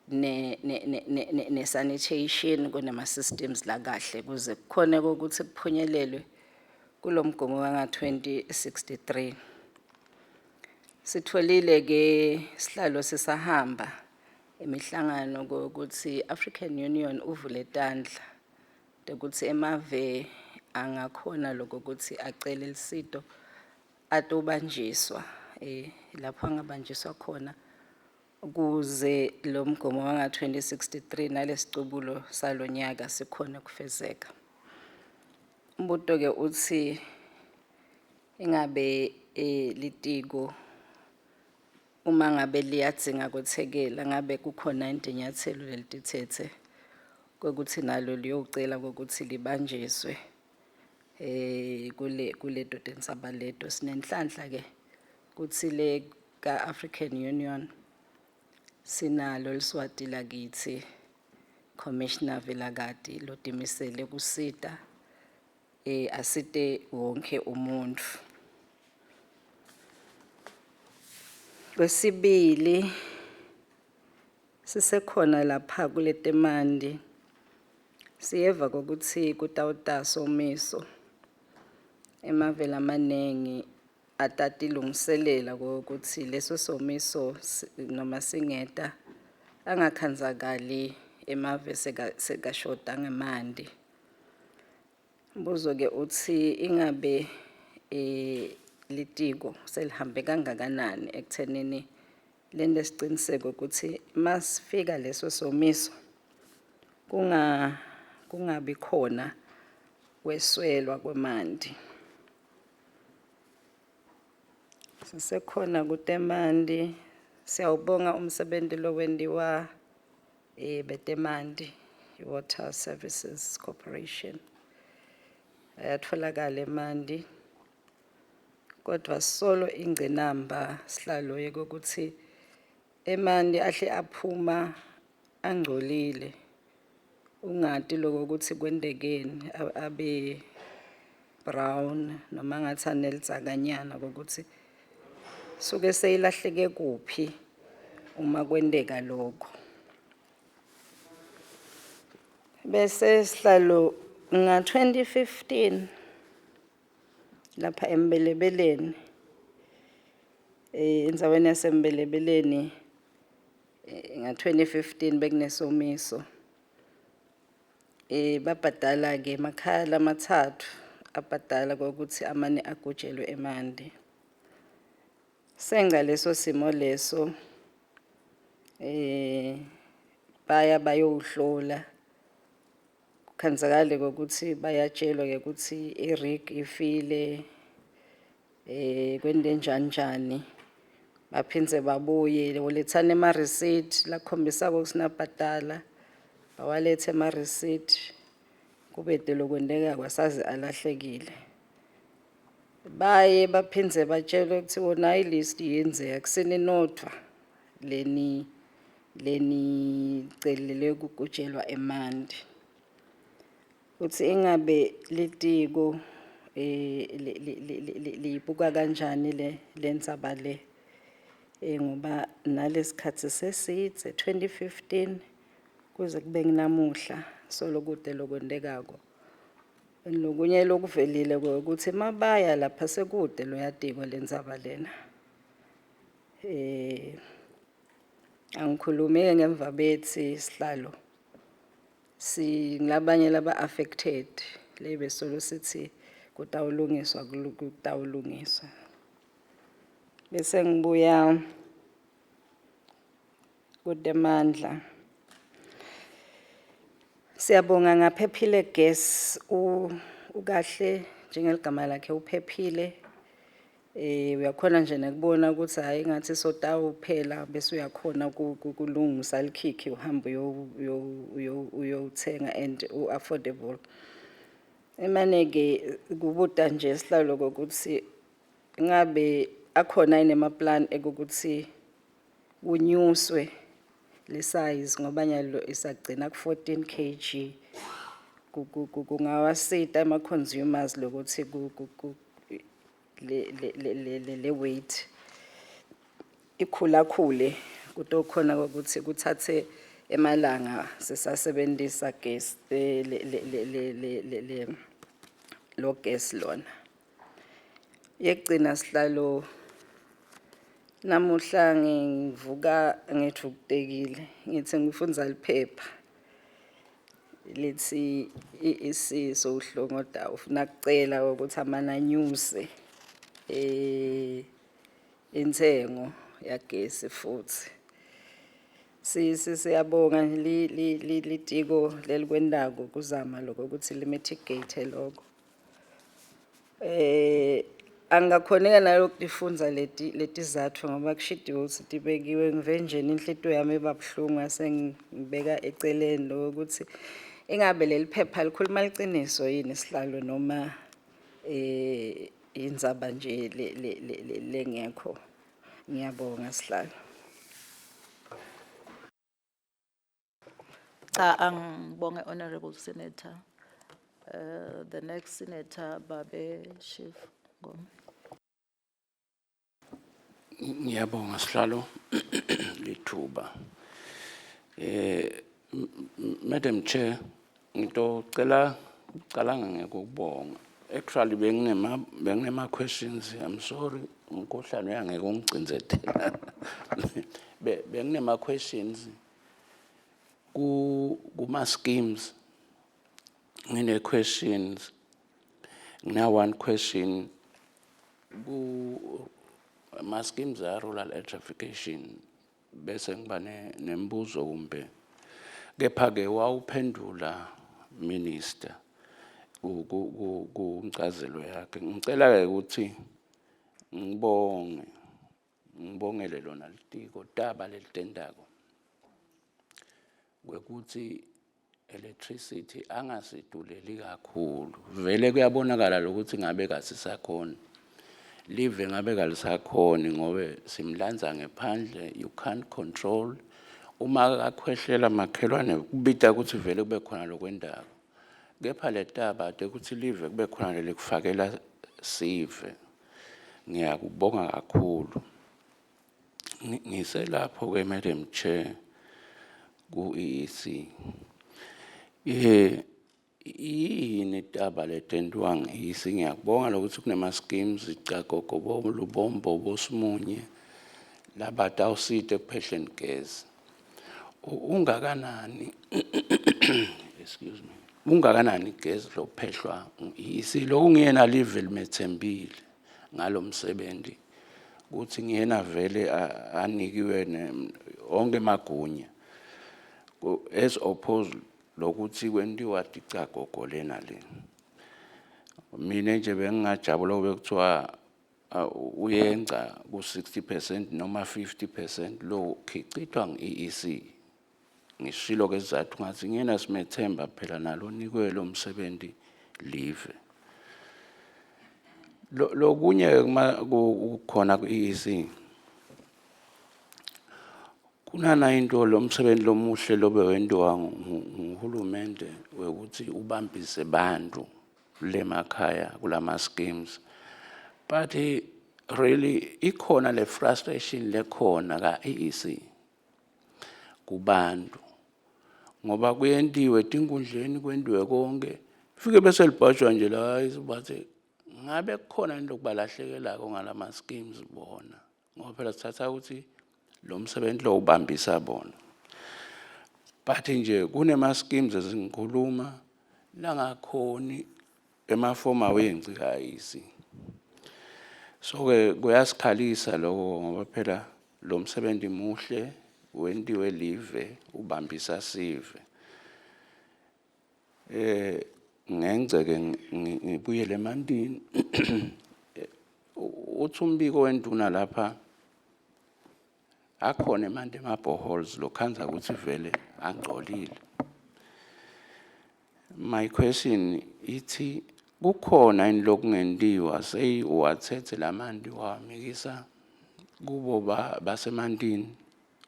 ne sanitation, kunama systems la kahle kuze kukhone ukuthi kuphunyelelwe kulomgomo wanga 2063. Sitholile ke, sihlalo, sisahamba imihlangano ukuthi African Union uvule tandla ukuthi emave angakhona lokho ukuthi acele lisito atobanjiswa lapho angabanjiswa khona ukuze lo mgomo wanga 2063 nalesicubulo salonyaka sikhona kufezeka. Umbuto ke uthi ingabe litiko uma ngabe liyadzinga kwethekela, ngabe kukhona intinyathelo lelitithethe kwekuthi nalo liyocela ukuthi libanjiswe kule kuleto tindzaba leto? Sinenhlanhla ke kutsi le ka African Union sinalo liswati lakithi, Commissioner Vilakati, lotimisele kusita asite wonke umuntu. Kwesibili, sisekhona lapha kuletemanti, siyeva ukuthi kutawuta somiso. Emave lamanengi atatilungiselela ukuthi leso somiso noma singeta angakhanzakali emave sekashoda ngemanti. Umbuzo ke uthi ingabe litiko selihambe kangakanani ekuthenini lento siciniseko ukuthi masifika leso somiso kungabi khona kweswelwa kwemanti. Sisekhona kutemanti, siyawubonga umsebenzi lowentiwa betemanti, Water Services Corporation. Ayatholakala emanti kodwa solo ingcinamba, sihlalo, yokuthi emanti ahle aphuma angcolile, ungati lokho ukuthi kwentekeni, abe brown noma ngathi anelidzakanyana, ukuthi suke seyilahleke kuphi uma kwenteka lokho. Bese, sihlalo, nga 2015 lapha eMbelebeleni, endzaweni yaseMbelebeleni, nga 2015 bekunesomiso. Babhadala ke emakhaya lamathathu, abhadala ukuthi amane agujelwe emanti. Senga leso simo leso, baya bayowuhlola, kukhanzakale ukuthi bayatshelwa ke ukuthi i-rig ifile, kwente njani njani, baphindze babuye ulethane ema receipt lakhombisa ukuthi nabhadala, bawalethe ema receipt, kube lokwenteka kwasaze alahlekile. Baye baphindze batshelwe ukuthi wona i-list yenzeka kusini nodvwa leni lenicelele kugujelwa emanti. Kuthi ingabe litiko liyibuka kanjani le lendzaba le, ngoba nalesikhatsi sesidze, 2015 kuze kube kunamuhla, solo kude lokwentekako. Lokunye lokuvelile ukuthi mabaya lapha sekude loyatiko lendzaba lena. Angikhulumi ngemva bethi sihlalo. Singabanye laba affected lebesolo sithi kutawulungiswa kutawulungiswa. Bese ngibuya kutemandla. Siyabonga ngaphephile gas ukahle njengeligama lakhe uphephile. Uyakhona nje nekubona ukuthi hayi ngathi sotawuphela bese uyakhona kulungisa likhikhi uhambe uyothenga and u affordable. Emane ke kubuta nje sihlalo kokuthi ngabe akhona yini ema plan ekukuthi kunyuswe le size ngoba nyalo isagcina ku 14 kg, kungawasita ama consumers lokuthi le weight ikhula khule kutokhona ukuthi kuthathe emalanga sisasebenzisa gas le lo gas lona. Yekugcina sihlalo, namuhla ngivuka ngithukutekile, ngithi ngifundza liphepha lithi EEC sowuhlongoda ufuna kucela ukuthi amananyuse intsengo yagesi futhi. Siyabonga litiko lelikwendako kuzama lokho ukuthi limitigate lokho. Angakhoneka nalokutifundza leti letizatfu ngoba kushidiwe ukuthi tibekiwe. Ngive nje inhlitiyo yami iba buhlungu ngase ngibeka eceleni lokuthi ingabe leli phepha likhuluma liciniso yini sihlalo noma indzaba nje lengekho. Ngiyabonga sihlalo. Cha, angibonge Honorable Senator. The next senator, Babe Chief Ngome. Ngiyabonga sihlalo lithuba. Madam Chair, ngitocela ucalanga ngekubonga. Actually benginema questions, I'm sorry, umkhohlane uyangeke ungigcinzetela. Benginema questions ku kuma schemes. Ngine questions. Ngina one question ku ma schemes a rural electrification, bese ngiba nembuzo kumbe kepha ke wawuphendula minister ku kuncazelo yakhe. Ngicela ke ukuthi ngibonge, ngibongele lona litiko taba lelitendako kwekuthi electricity angasiduleli kakhulu. Vele kuyabonakala lokuthi ngabe kasisakhona live, ngabe kalisakhoni ngobe simlanza ngephandle. You can't control uma kakhwehlela makhelwane, kubita ukuthi vele kube khona lokwendako, kepha letaba ukuthi live kube khona lelikufakela sive. Ngiyakubonga kakhulu. Ngiselapho ke Madam Chair ku EEC, yini taba letentiwa ngi-EEC? Ngiyakubonga lokuthi kunema schemes icagogo bo Lubombo bosimunye labatawusita ekuphehleni gezi. Ungakanani, excuse me, ungakanani igezi lophehlwa ngu-EEC lokungiyena live limethembile ngalomsebenzi kuthi ngiyena vele anikiwe onke emagunya as opposed lokuthi kwentiwa ticagogo lena le. Mina nje bengingajabula kube kuthiwa uyenca ku-60% noma 50% lo khicithwa ngi-EEC. Ngishilo ke isizathu ngathi ngiyena simethemba phela nalo nikwe lo msebenzi live. Lokunye kuma kukhona ku-EEC, kunana into lo msebenzi lomuhle lobe wentiwa nguhulumende wekuthi ubambise bantu lemakhaya kulama schemes, but really ikhona le frustration lekhona ka-EEC kubantu ngoba kuyentiwe tinkundleni, kwentiwe konke. Fike bese libhajwa nje la isibathe ngabe kukhona into okubalahlekelako ngalama schemes bona, ngoba phela sithatha ukuthi lo msebenzi lo ubambisa bona, but nje kunema schemes ezingikhuluma langakhoni emafomu awengci kayisi. So ke kuyasikhalisa lokho, ngoba phela lo msebenzi muhle wentiwe live, ubambisa sive. Ngengceke ngibuyele emantini. Uthi umbiko wenduna lapha akhona emanti ema-boreholes lokhandza ukuthi vele angcolile. My question ithi, kukhona yini lokungentiwa, seyi uwathethe lamanti wawamikisa kubo basemantini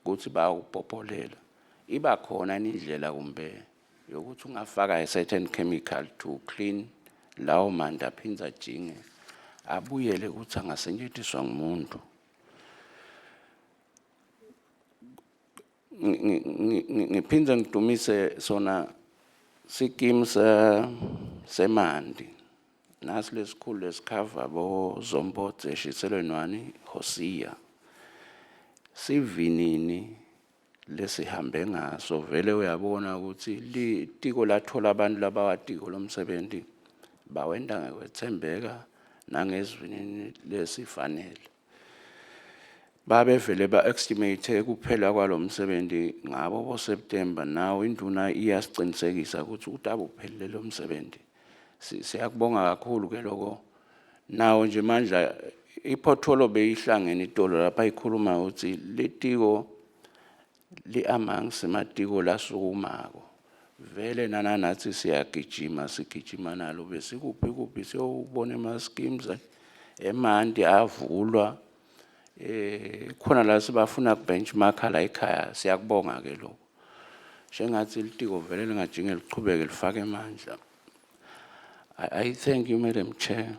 ukuthi bayawupopolela, iba khona yini indlela kumbe yokuthi ungafaka a certain chemical to clean lawo manti, aphindze ajinge abuyele ukuthi angasetshenziswa ngumuntu? Ngiphindze ngidumise sona sikimu semanti nasi lesikhulu lesikhava bo Zombodze, Shiselweni, Hosea. Sivinini lesihambe ngaso vele uyabona ukuthi litiko lathola abantu labawatiko lomsebenzi, bawenta ngekwethembeka nangesivinini lesifanele. Babevele ba-estimate kuphela kwalo msebenzi ngabo bo-September. Nawo induna iyasicinisekisa ukuthi utabe uphelile lo msebenzi. Siyakubonga kakhulu ke lokho. Nawo nje mandla i-portfolio beyihlangene itolo lapha ikhuluma ukuthi litiko li-amongst ematiko lasukumako vele. Nana nathi siyagijima, sigijima nalo, besikuphi kuphi siyobona ema-schemes emanti avulwa, khona la sibafuna benchmark la ekhaya. Siyakubonga ke lokho. Sengathi litiko vele lingajinge lichubeke lifake emandla. I thank you, Madam Chair.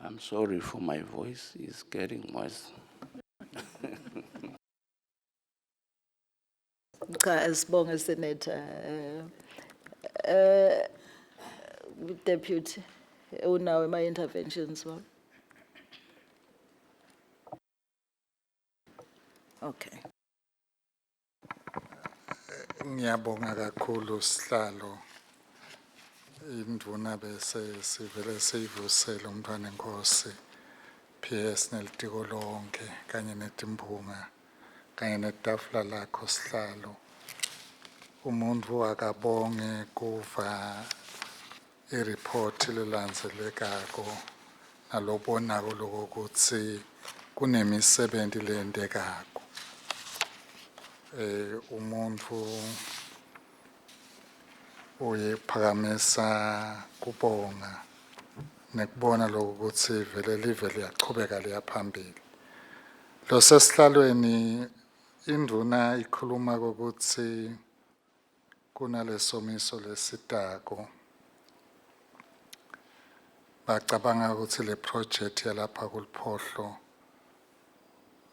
I'm sorry for my voice is getting worse. Cha, sibonge, Senator. Deputy, unawo ama interventions wa? Okay. Ngiyabonga kakhulu, sihlalo. Indvuna bese sivele siyivusele umntwana enkosi. PS nelitiko lonke kanye netimphunga kanye netafula lakho, sihlalo. Umuntu akabonge kuva i-report lelandzelekako nalobonako lokuthi kunemisebenti leyentekako. Umuntu uyephakamisa kubonga nekubona lokuthi vele live liyachubeka liyaphambili. Lo sesihlalweni, induna ikhuluma ukuthi kunalesomiso lesitako. Bacabanga ukuthi le project yalapha kuliphohlo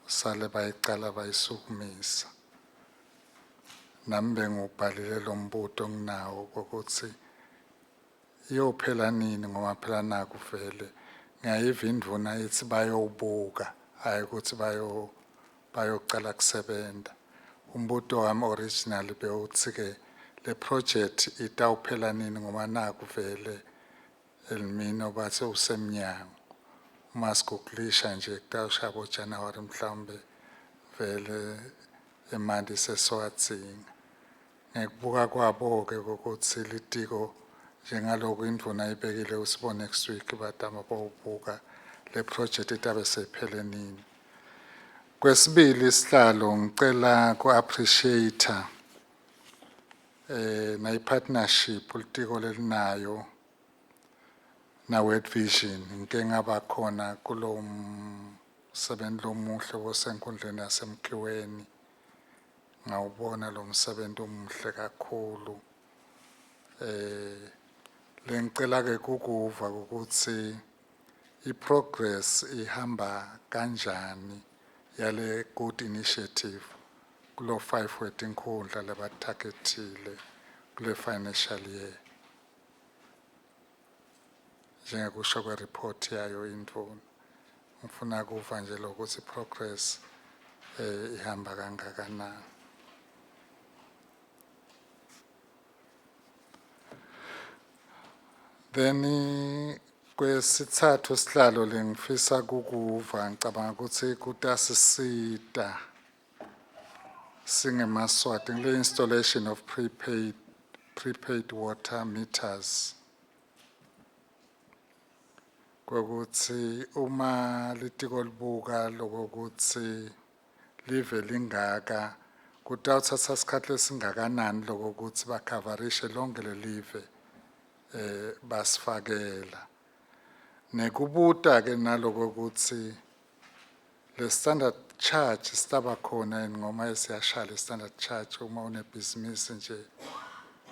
sale bayicala bayisukumisa. Nami bengubhalile lo mbuto nginawo ukuthi iyophela nini, ngoba phela naku vele ngiyayiva indvuna ithi bayowubuka, hayi ukuthi bayocala kusebenta. Umbuto wami originally bewuthi ke le project itawuphela nini, ngoba naku vele El Nino bathe usemnyango. Uma sigugulisha nje kutawushaya bo-January mhlawumbe, vele emanti sesiwadzinga. Ngekubuka kwabo-ke ukuthi litiko njengaloku indvuna ibekile usibo next week batama bawubuka le project itabe seyiphele nini. Kwesibili, sihlalo, ngicela ku-appreciate na partnership litiko lelinayo na World Vision. Ngike ngaba khona kulo msebenzi lomuhle wosenkundleni yasemkhiweni, ngawubona lo msebenzi omuhle kakhulu. Lengicela ke kukuva ukuthi i-progress ihamba kanjani yale good initiative kulo 5 wetinkhundla labatargetile kule financial year. Njengekusho kwe-report yayo indvuna. Ngifuna kuva nje lokuthi progress ihamba kangakanani. Then kwesithathu, sihlalo, lengifisa kukuva, ngicabanga ukuthi kutasisita singemaSwati, ngile installation of prepaid water meters. Kwekuthi uma litiko libuka lokuthi live lingaka, kutawuthatha isikhathi lesingakanani lokuthi bakhavarishe lonke lelive basifakela. Nekubuta ke naloko ukuthi le standard charge sitaba khona yini, ngoma siyashaya le standard charge uma unebhizinisi nje,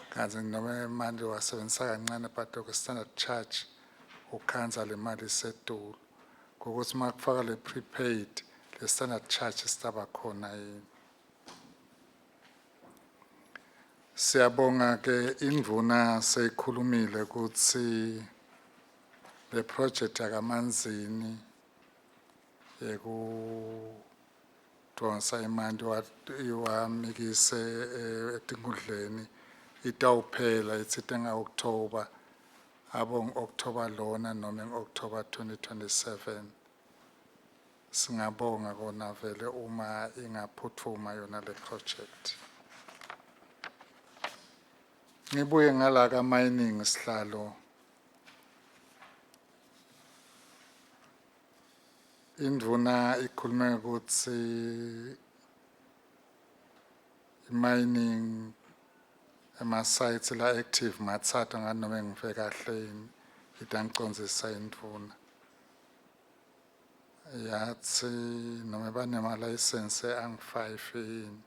kanti noma manje wasebenzisa kancane, but ke standard charge ukhanza le mali isetulu. Ngokuthi uma kufaka le prepaid, le standard charge sitaba khona yini. Siyabonga ke, indvuna seyikhulumile ukuthi le project yakaManzini yekudonsa emanti iwamikise etinkundleni itawuphela itsite nga-October, abo ngi-October lona noma ngi-October 2027. Singabonga kona vele uma ingaphuthuma yona le project. Ngibuye ngala ka mining, sihlalo. Indvuna ikhulume ukuthi mining ema sites la active matsatfu, nganoma ngive kahle yini, itangicondzisa indvuna. Yathi noma banema license angu-5 yini.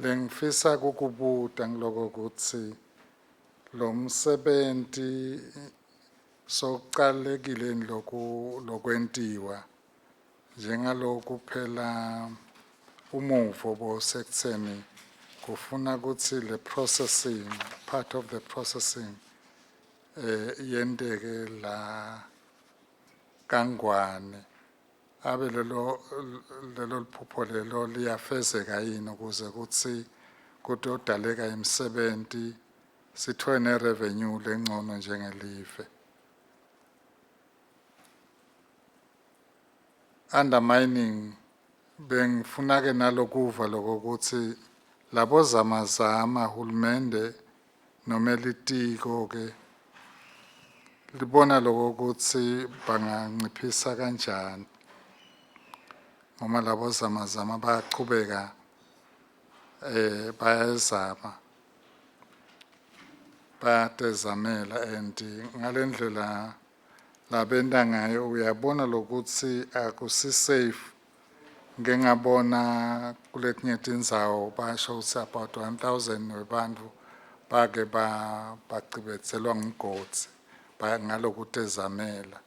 Lengifisa kukubuta ngiloko ukuthi lo msebenti sokucalekile loku lokwentiwa njengaloku phela umuvo bosekutheni kufuna ukuthi le processing, part of the processing yenteke la kaNgwane, abe lelo liphupho lelo liyafezeka yini ukuze ukuthi kutodaleka imisebenzi, sithole ne-revenue lengcono njengelive. Under mining bengifuna ke nalokuva lokuthi labo zamazama hulumende noma litiko ke libona lokuthi banganciphisa kanjani, ngoba labo zamazama bayachubeka bayazama, bayatezamela, and ngalendlela labenta ngayo uyabona lokuthi akusi safe. Ngike ngabona kuletinye tindzawo basho ukuthi about 1000 webantfu bake bacibetselwa ngumgodzi ngalokutezamela.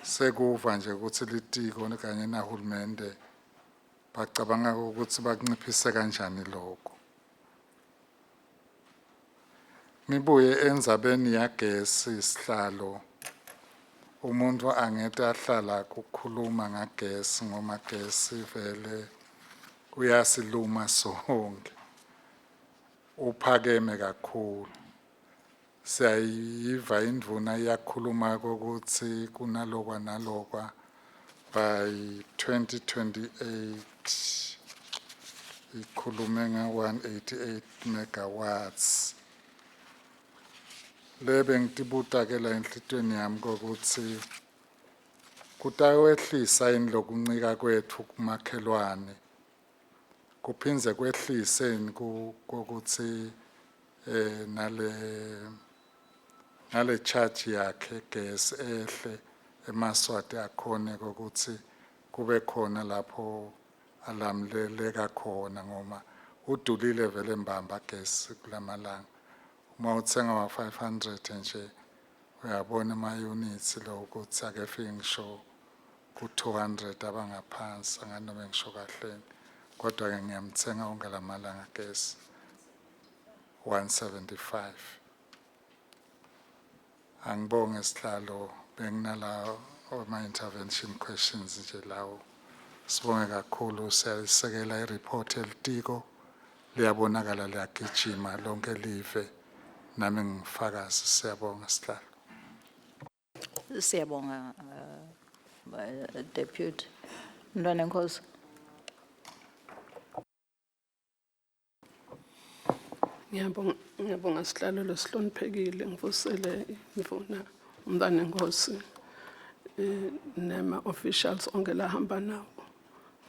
Sekuva nje ukuthi litiko kanye nahulumende bacabanga ukuthi bakunciphise kanjani lokho. Ngibuye endzabeni yagesi, sihlalo. Umuntu angete ahlala kukhuluma ngagesi ngoma gesi vele uyasiluma sonke, uphakeme kakhulu. Siyayiva indvuna iyakhuluma ukuthi kunalokwa nalokwa by 2028, ikhulume nga 188 megawatts. Lebe ngitibuta ke la enhlitiyweni yami ukuthi kutawehlisa yini lokuncika kwethu kumakhelwane, kuphindze kwehlise yini kokuthi nale charge yakhe gas ehle, emaSwati akhone ukuthi kube khona lapho alamleleka khona, ngoma udulile vele mbamba gas kulamalanga. Uma uthenga wa 500 nje uyabona ama units lo ukuthi akefiki ngisho ku 200, abangaphansi, anganoma ngisho kahle, kodwa ke ngiyamthenga onke lamalanga gas. 175. Angibonge sihlalo, benginala ma intervention questions nje lawo. Sibonge kakhulu, siyayisekela i-report elitiko, liyabonakala liyagijima lonke live, nami ngifakazi. Siyabonga sihlalo. Siyabonga Deputy. Mntwanenkosi. Ngiyabonga, ngiyabonga sihlalo lesihloniphekile. Ngivusele indvuna umntwanenkosi nema officials onke lahamba nawo.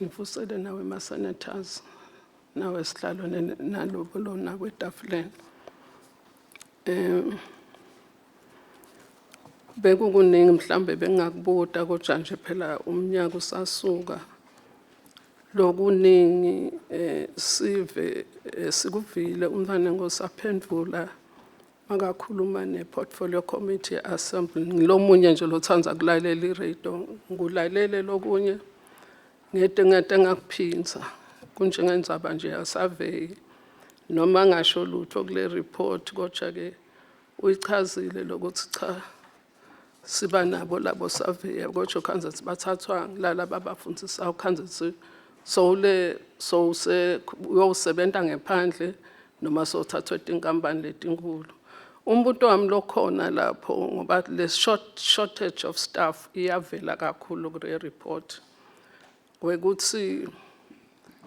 Ngivusele nawe ma senators, nawe sihlalo, nalobo lona kwetafuleni. Bekukuningi mhlambe bengakubuta, kodwa nje phela umnyaka usasuka. Lokuningi sive sikuvile umntwanenkosi aphendvula makakhuluma ne-portfolio committee assembly. Ngilomunye nje lotsandza kulalela i-radio, ngikulalele lokunye ngete ngakuphinza kunjengendzaba nje ya-survey, noma ngasho lutho kule report, kodwa ke uyichazile lokuthi cha, siba nabo labo surveyor, kodwa khanze bathathwa lalaba abafundisayo, khanze sowule sowuse uyosebenta ngephandle noma sowuthathwe tinkampani letinkulu. Umbuto wami lokhona lapho, ngoba le shortage of staff iyavela kakhulu kule report, kwekuthi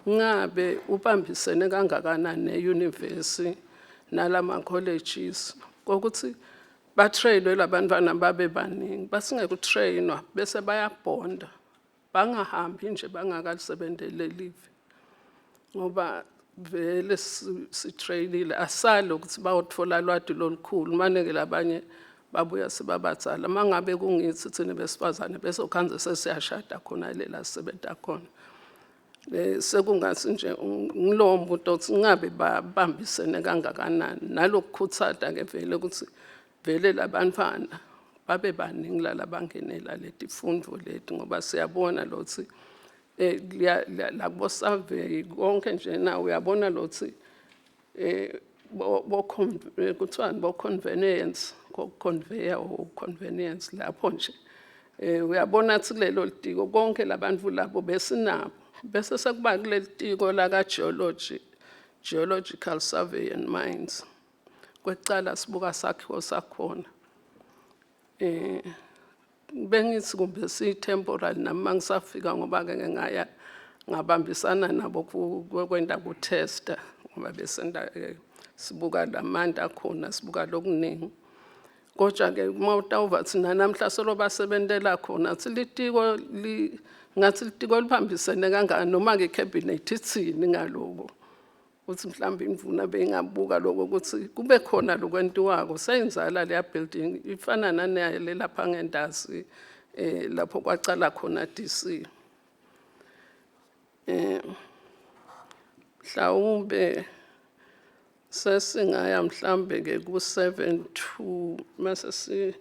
ngabe ubambisene kangakanani ne-university nalama colleges kokuthi batrainwe labantwana babe baningi, basingekutrainwa bese bayabhonda, bangahambi nje bangakalisebentele live, ngoba vele sitrainile, asale ukuthi bawutfola lwati lolukhulu, mane-ke labanye babuya sebabadzala. Uma ngabe kungithi thina besifazane bese ukhanze sesiyashada khona lela sisebenta khona. Sekungathi nje ngilowo mbuto ukuthi ngabe babambisene kangakanani nalokukhutsata ke vele ukuthi vele labantwana babe baningi lalabangenela letifundvo leti, ngoba siyabona lokuthi la survey konke nje na uyabona lokuthi bo kuthiwani, bo convenience, conveyor or convenience lapho nje uyabona ukuthi kulelo litiko konke labantu labo besinabo, bese sekuba kuleli tiko la ka geology, Geological Survey and Mines. Kwekucala sibuka sakhiwo sakhona, bengithi kumbe siyi-temporary, nami mangisafika, ngoba ke ngaya ngabambisana nabo kwenda ku-testa, ngoba besenda sibuka lamanti akhona, sibuka lokuningi. Kodwa ke uma utawuva thina namhla solo basebentela khona, thi litiko li ngathi litiko libambisene kangaka, noma ke cabinet ithini ngaloko, ukuthi mhlawumbe imvuna beyingabuka lokho ukuthi kube khona lokwentiwako. Seyinzala leya building, ifana nanayo le lapha ngendasi lapho kwacala khona DC. Mhlawumbe sesingaya mhlambe ke ku 72, mase si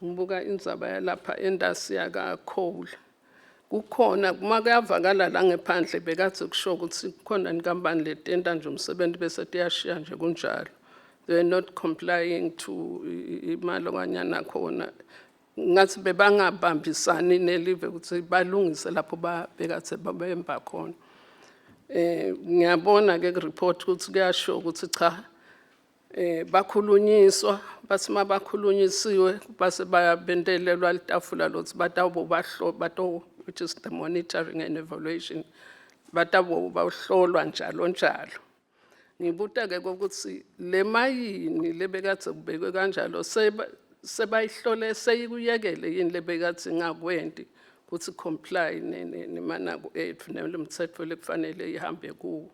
ngibuka indzaba yalapha endasi yaka coal. Kukhona kuma kuyavakala la ngephandle, bekatsi kusho ukuthi kukhona inkampani letenta nje umsebenzi bese tiyashiya nje kunjalo, they are not complying to imali okanyana khona, ngathi bebangabambisani nelive ukuthi balungise lapho bekathe babemba khona. Ngiyabona ke ku report ukuthi kuyasho ukuthi cha, bakhulunyiswa, bathi mabakhulunyisiwe base bayabentelelwa litafula lokuthi batawubo bahlo bato, which is the monitoring and evaluation, batawubo bahlolwa njalo njalo. Ngibuta ke ukuthi le mayini lebekathe kubekwe kanjalo sebayihlole, seyikuyekele yini lebekathe ingakwenti ukuthi comply nemanako ethu nemthetho lekufanele ihambe kuwo?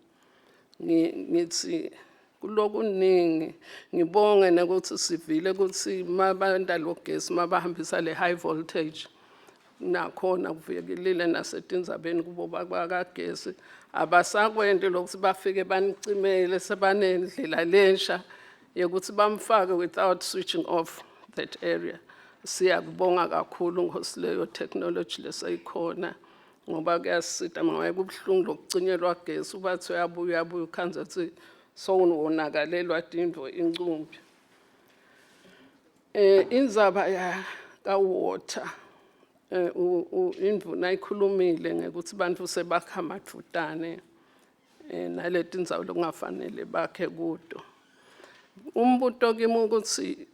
Ngithi kulokuningi ngibonge nokuthi sivile ukuthi mabanta lo gesi, mabahambisa le high voltage, nakhona kuvikelile nasetindzabeni kubo bakagesi, abasakwenti lokuthi bafike banicimele, sebanendlela lensha yokuthi bamfake without switching off that area. Siyakubonga kakhulu Nkosi leyo technology leseyikhona, ngoba kuyasita. Ngoba kubuhlungu lokucinyelwa gesi, ubathi uyabuya uyabuya ukhanze ukuthi Sowuwonakalelwa tintfo incumbi. Indzaba ya ka water, indvuna ikhulumile ngekuthi bantfu sebakha madvutane naletindzawo lokungafanele bakhe kuto. Umbuto kimi ukuthi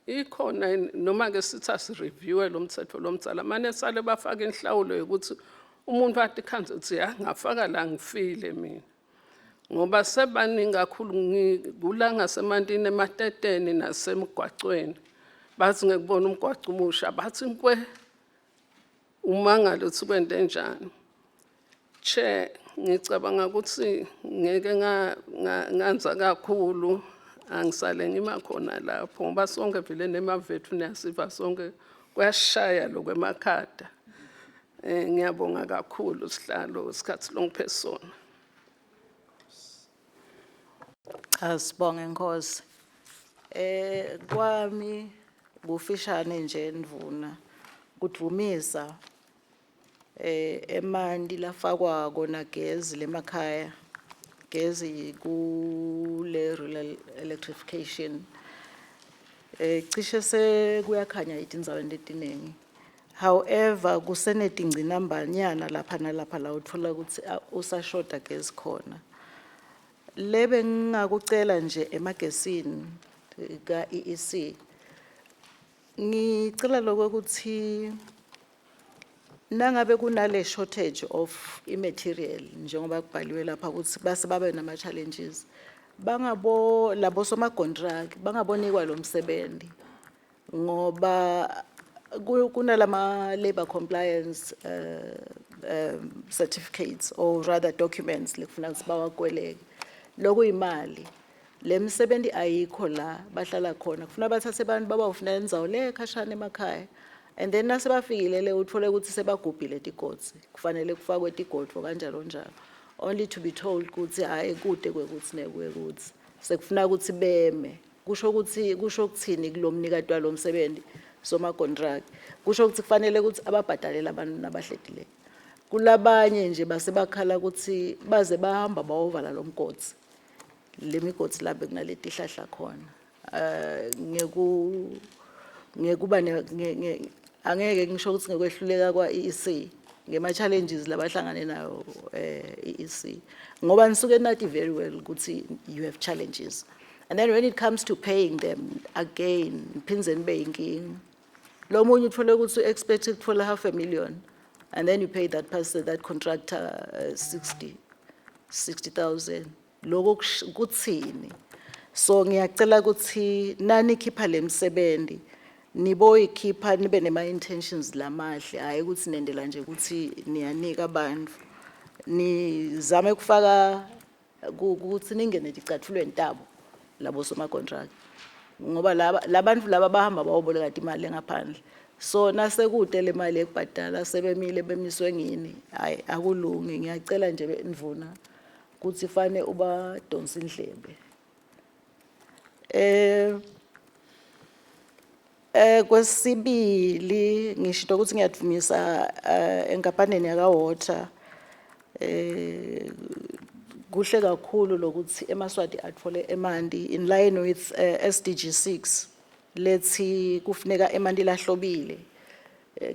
ikhona yini, noma ke sithi asireviewe lo mtsetfo lomdzala, mane sale bafaka inhlawulo yokuthi umuntu atikhandze ukuthi ya, ngafaka la, ngifile mina, ngoba sebaningi kakhulu kula ngasemantini, emateteni nasemgwacweni. Bathi ngekubona umgwaco umusha, bathi nkwe, umangala uthi kwente njani. Che, ngicabanga ukuthi ngeke nganza kakhulu, angisale ngima khona lapho, ngoba sonke vele nemavethu niyasiva sonke, kuyashaya lokwemakhada. Ngiyabonga kakhulu, sihlalo, isikhathi longiphe sona. Cha, sibonge Nkosi. Kwami kufishane nje, ndvuna, kudvumisa emanti lafakwako nagezi lemakhaya, gezi kule rural electrification. Cishe sekuyakhanya etindzaweni letiningi. However, kusenetingcinambanyana lapha nalapha la utfola ukuthi usashoda gezi khona. Lebe ngingakucela nje emagesini ka EEC. Ngicela lokho ukuthi nangabe kunale shortage of i-material, njengoba kubhaliwe lapha ukuthi base babe nama challenges, bangabo labo somakontraki bangabonikwa lo msebenzi, ngoba kunalama labor compliance certificates, or rather documents, lekufuna ukuthi bawakweleke, lokuyimali. Lemsebenzi ayikho la bahlala khona, kufuna bathathe abantu babawufuna indzawo le khashana emakhaya, and then nasebafikile le uthole ukuthi sebagubhile tigodzi, kufanele kufakwe tigodvo, kanjalo njalo, only to be told ukuthi hayi, kude kwekuthi nekwekuthi sekufuna ukuthi beme. Kusho ukuthi, kusho ukuthini kulomnikati walomsebenzi, somakontraki? Kusho ukuthi kufanele ukuthi ababhadalele abantu nabahledile. Kulabanye nje basebakhala ukuthi baze bahamba bawovala lo mgodzi, lemigodi la bekunaletihlahla khona, ngeku ngekuba angeke ngisho ukuthi ngekwehluleka kwa EEC, ngema challenges labahlangane nayo EEC, ngoba nisuke nathi very well ukuthi you have challenges, and then when it comes to paying them again, phindze nibe inkinga. Lo munye uthole ukuthi u-expect ukuthola half a million, and then you pay that person, that contractor, 60 60,000. Lokho kuthini? So ngiyacela ukuthi nanikhipha lemsebenzi, niboyikhipha nibe nema intentions lamahle, hayi ukuthi nendela nje ukuthi niyanika abantu. Nizame kufaka ukuthi ningene ticathulweni tabo labo somacontract, ngoba laba labantu laba bahamba bayoboleka imali engaphandle, so nasekude le mali ekubhadala, sebemile, bemiswe ngini, hayi, akulungi. Ngiyacela nje, ndvuna, ukuthi fane ubadonsa indlebe. Kwesibili ngisho ukuthi ngiyadvumisa enkampanini yaka water. Kuhle kakhulu lokuthi emaSwati atfole emanti in line with SDG 6, lethi kufuneka emanti lahlobile,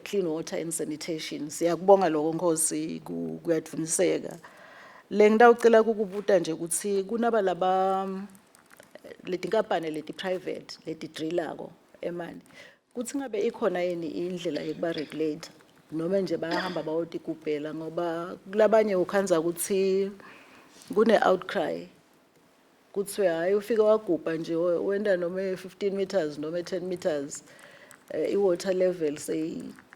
clean water and sanitation. Siyakubonga lokho Nkosi, kuyadvumiseka. Le ngitawucela kukubuta nje ukuthi kunaba laba letinkampani leti private leti drillako emanti, kuthi ngabe ikhona yini indlela yokuba regulate, noma nje bayahamba bayotigubhela? Ngoba kulabanye ukhandza ukuthi kune outcry, kuthiwe hayi, ufike wagubha nje, wenda noma 15 meters noma 10 meters, i-water level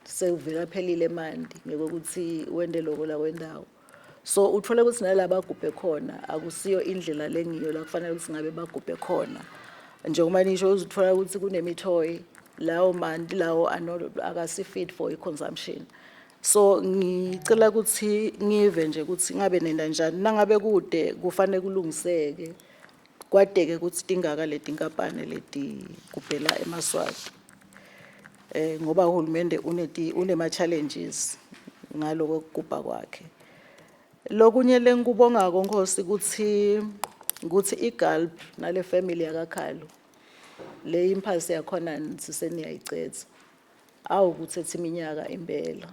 seyuvela phelile emanti ngekuthi wende loko la kwendawo. So uthole ukuthi nalaba bagubhe khona akusiyo indlela lengiyo la kufanele ukuthi ngabe bagubhe khona. Njengoba nisho, uzuthola ukuthi kunemithoyi, lawo manti lawo akasi-fit for i-consumption. So ngicela ukuthi ngive nje ukuthi ngabe nenda njani, nangabe kude kufanele kulungiseke, kwadeke ukuthi tingaka letinkampani letigubhela emaSwati, ngoba uhulumende uneti unema challenges ngaloko kugubha kwakhe. Lokunye lengikubongako Nkosi ukuthi Ukuthi iGulp nale family yakaKhalo le impasse yakhona siseniyayicetha. Awu kuthetha iminyaka impela.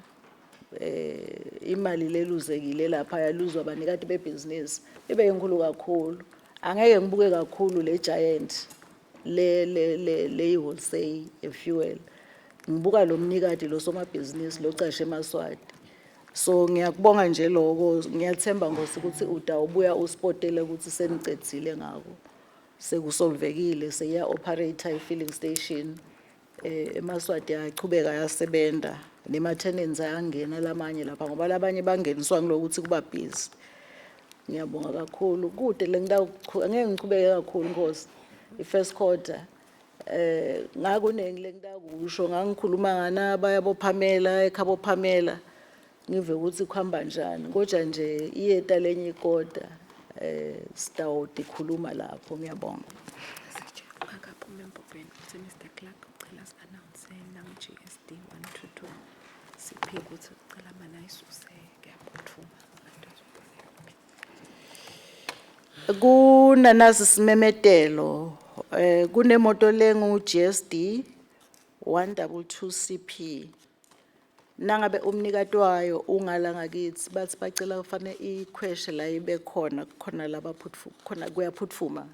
Imali leluzekile lapha yaluzwa abanikati bebhizinisi ibe inkulu kakhulu. Angeke ngibuke kakhulu le giant le wholesale fuel. Ngibuka lo mnikati lo somabhizinisi locashe eMaswati. So ngiyakubonga nje lokho, ngiyathemba Nkosi ukuthi utawubuya usipotele ukuthi senicedzile ngako. Sekusolvekile, seya operate i-filling station. EmaSwati ayachubeka ayasebenza nema tenants ayangena lamanye lapha ngoba labanye bangeniswa ngilokuthi kuba busy. Ngiyabonga kakhulu. Kude le ngeke ngichubeke kakhulu Nkosi. I-first quarter ngakunengi lengitakusho, ngangikhuluma nganaba yabo Pamela ekhabo Pamela, ngive ukuthi kuhamba njani, kodwa nje iyeta lenye ikota, sitawutikhuluma lapho. Ngiyabonga. Akaphuma embhobheni uthi Mr Clark ucela si-announce nangu GSD 122 CP ukuthi ucela mana ayisuse, kuyaphuthuma. Kunanasi simemetelo, kunemoto lengu GSD 122 CP. Nangabe umnikati wayo ungala ngakithi, bathi bacela kufanele ikhweshe la ibe khona, khona labaphuthu khona kuyaphutfuma.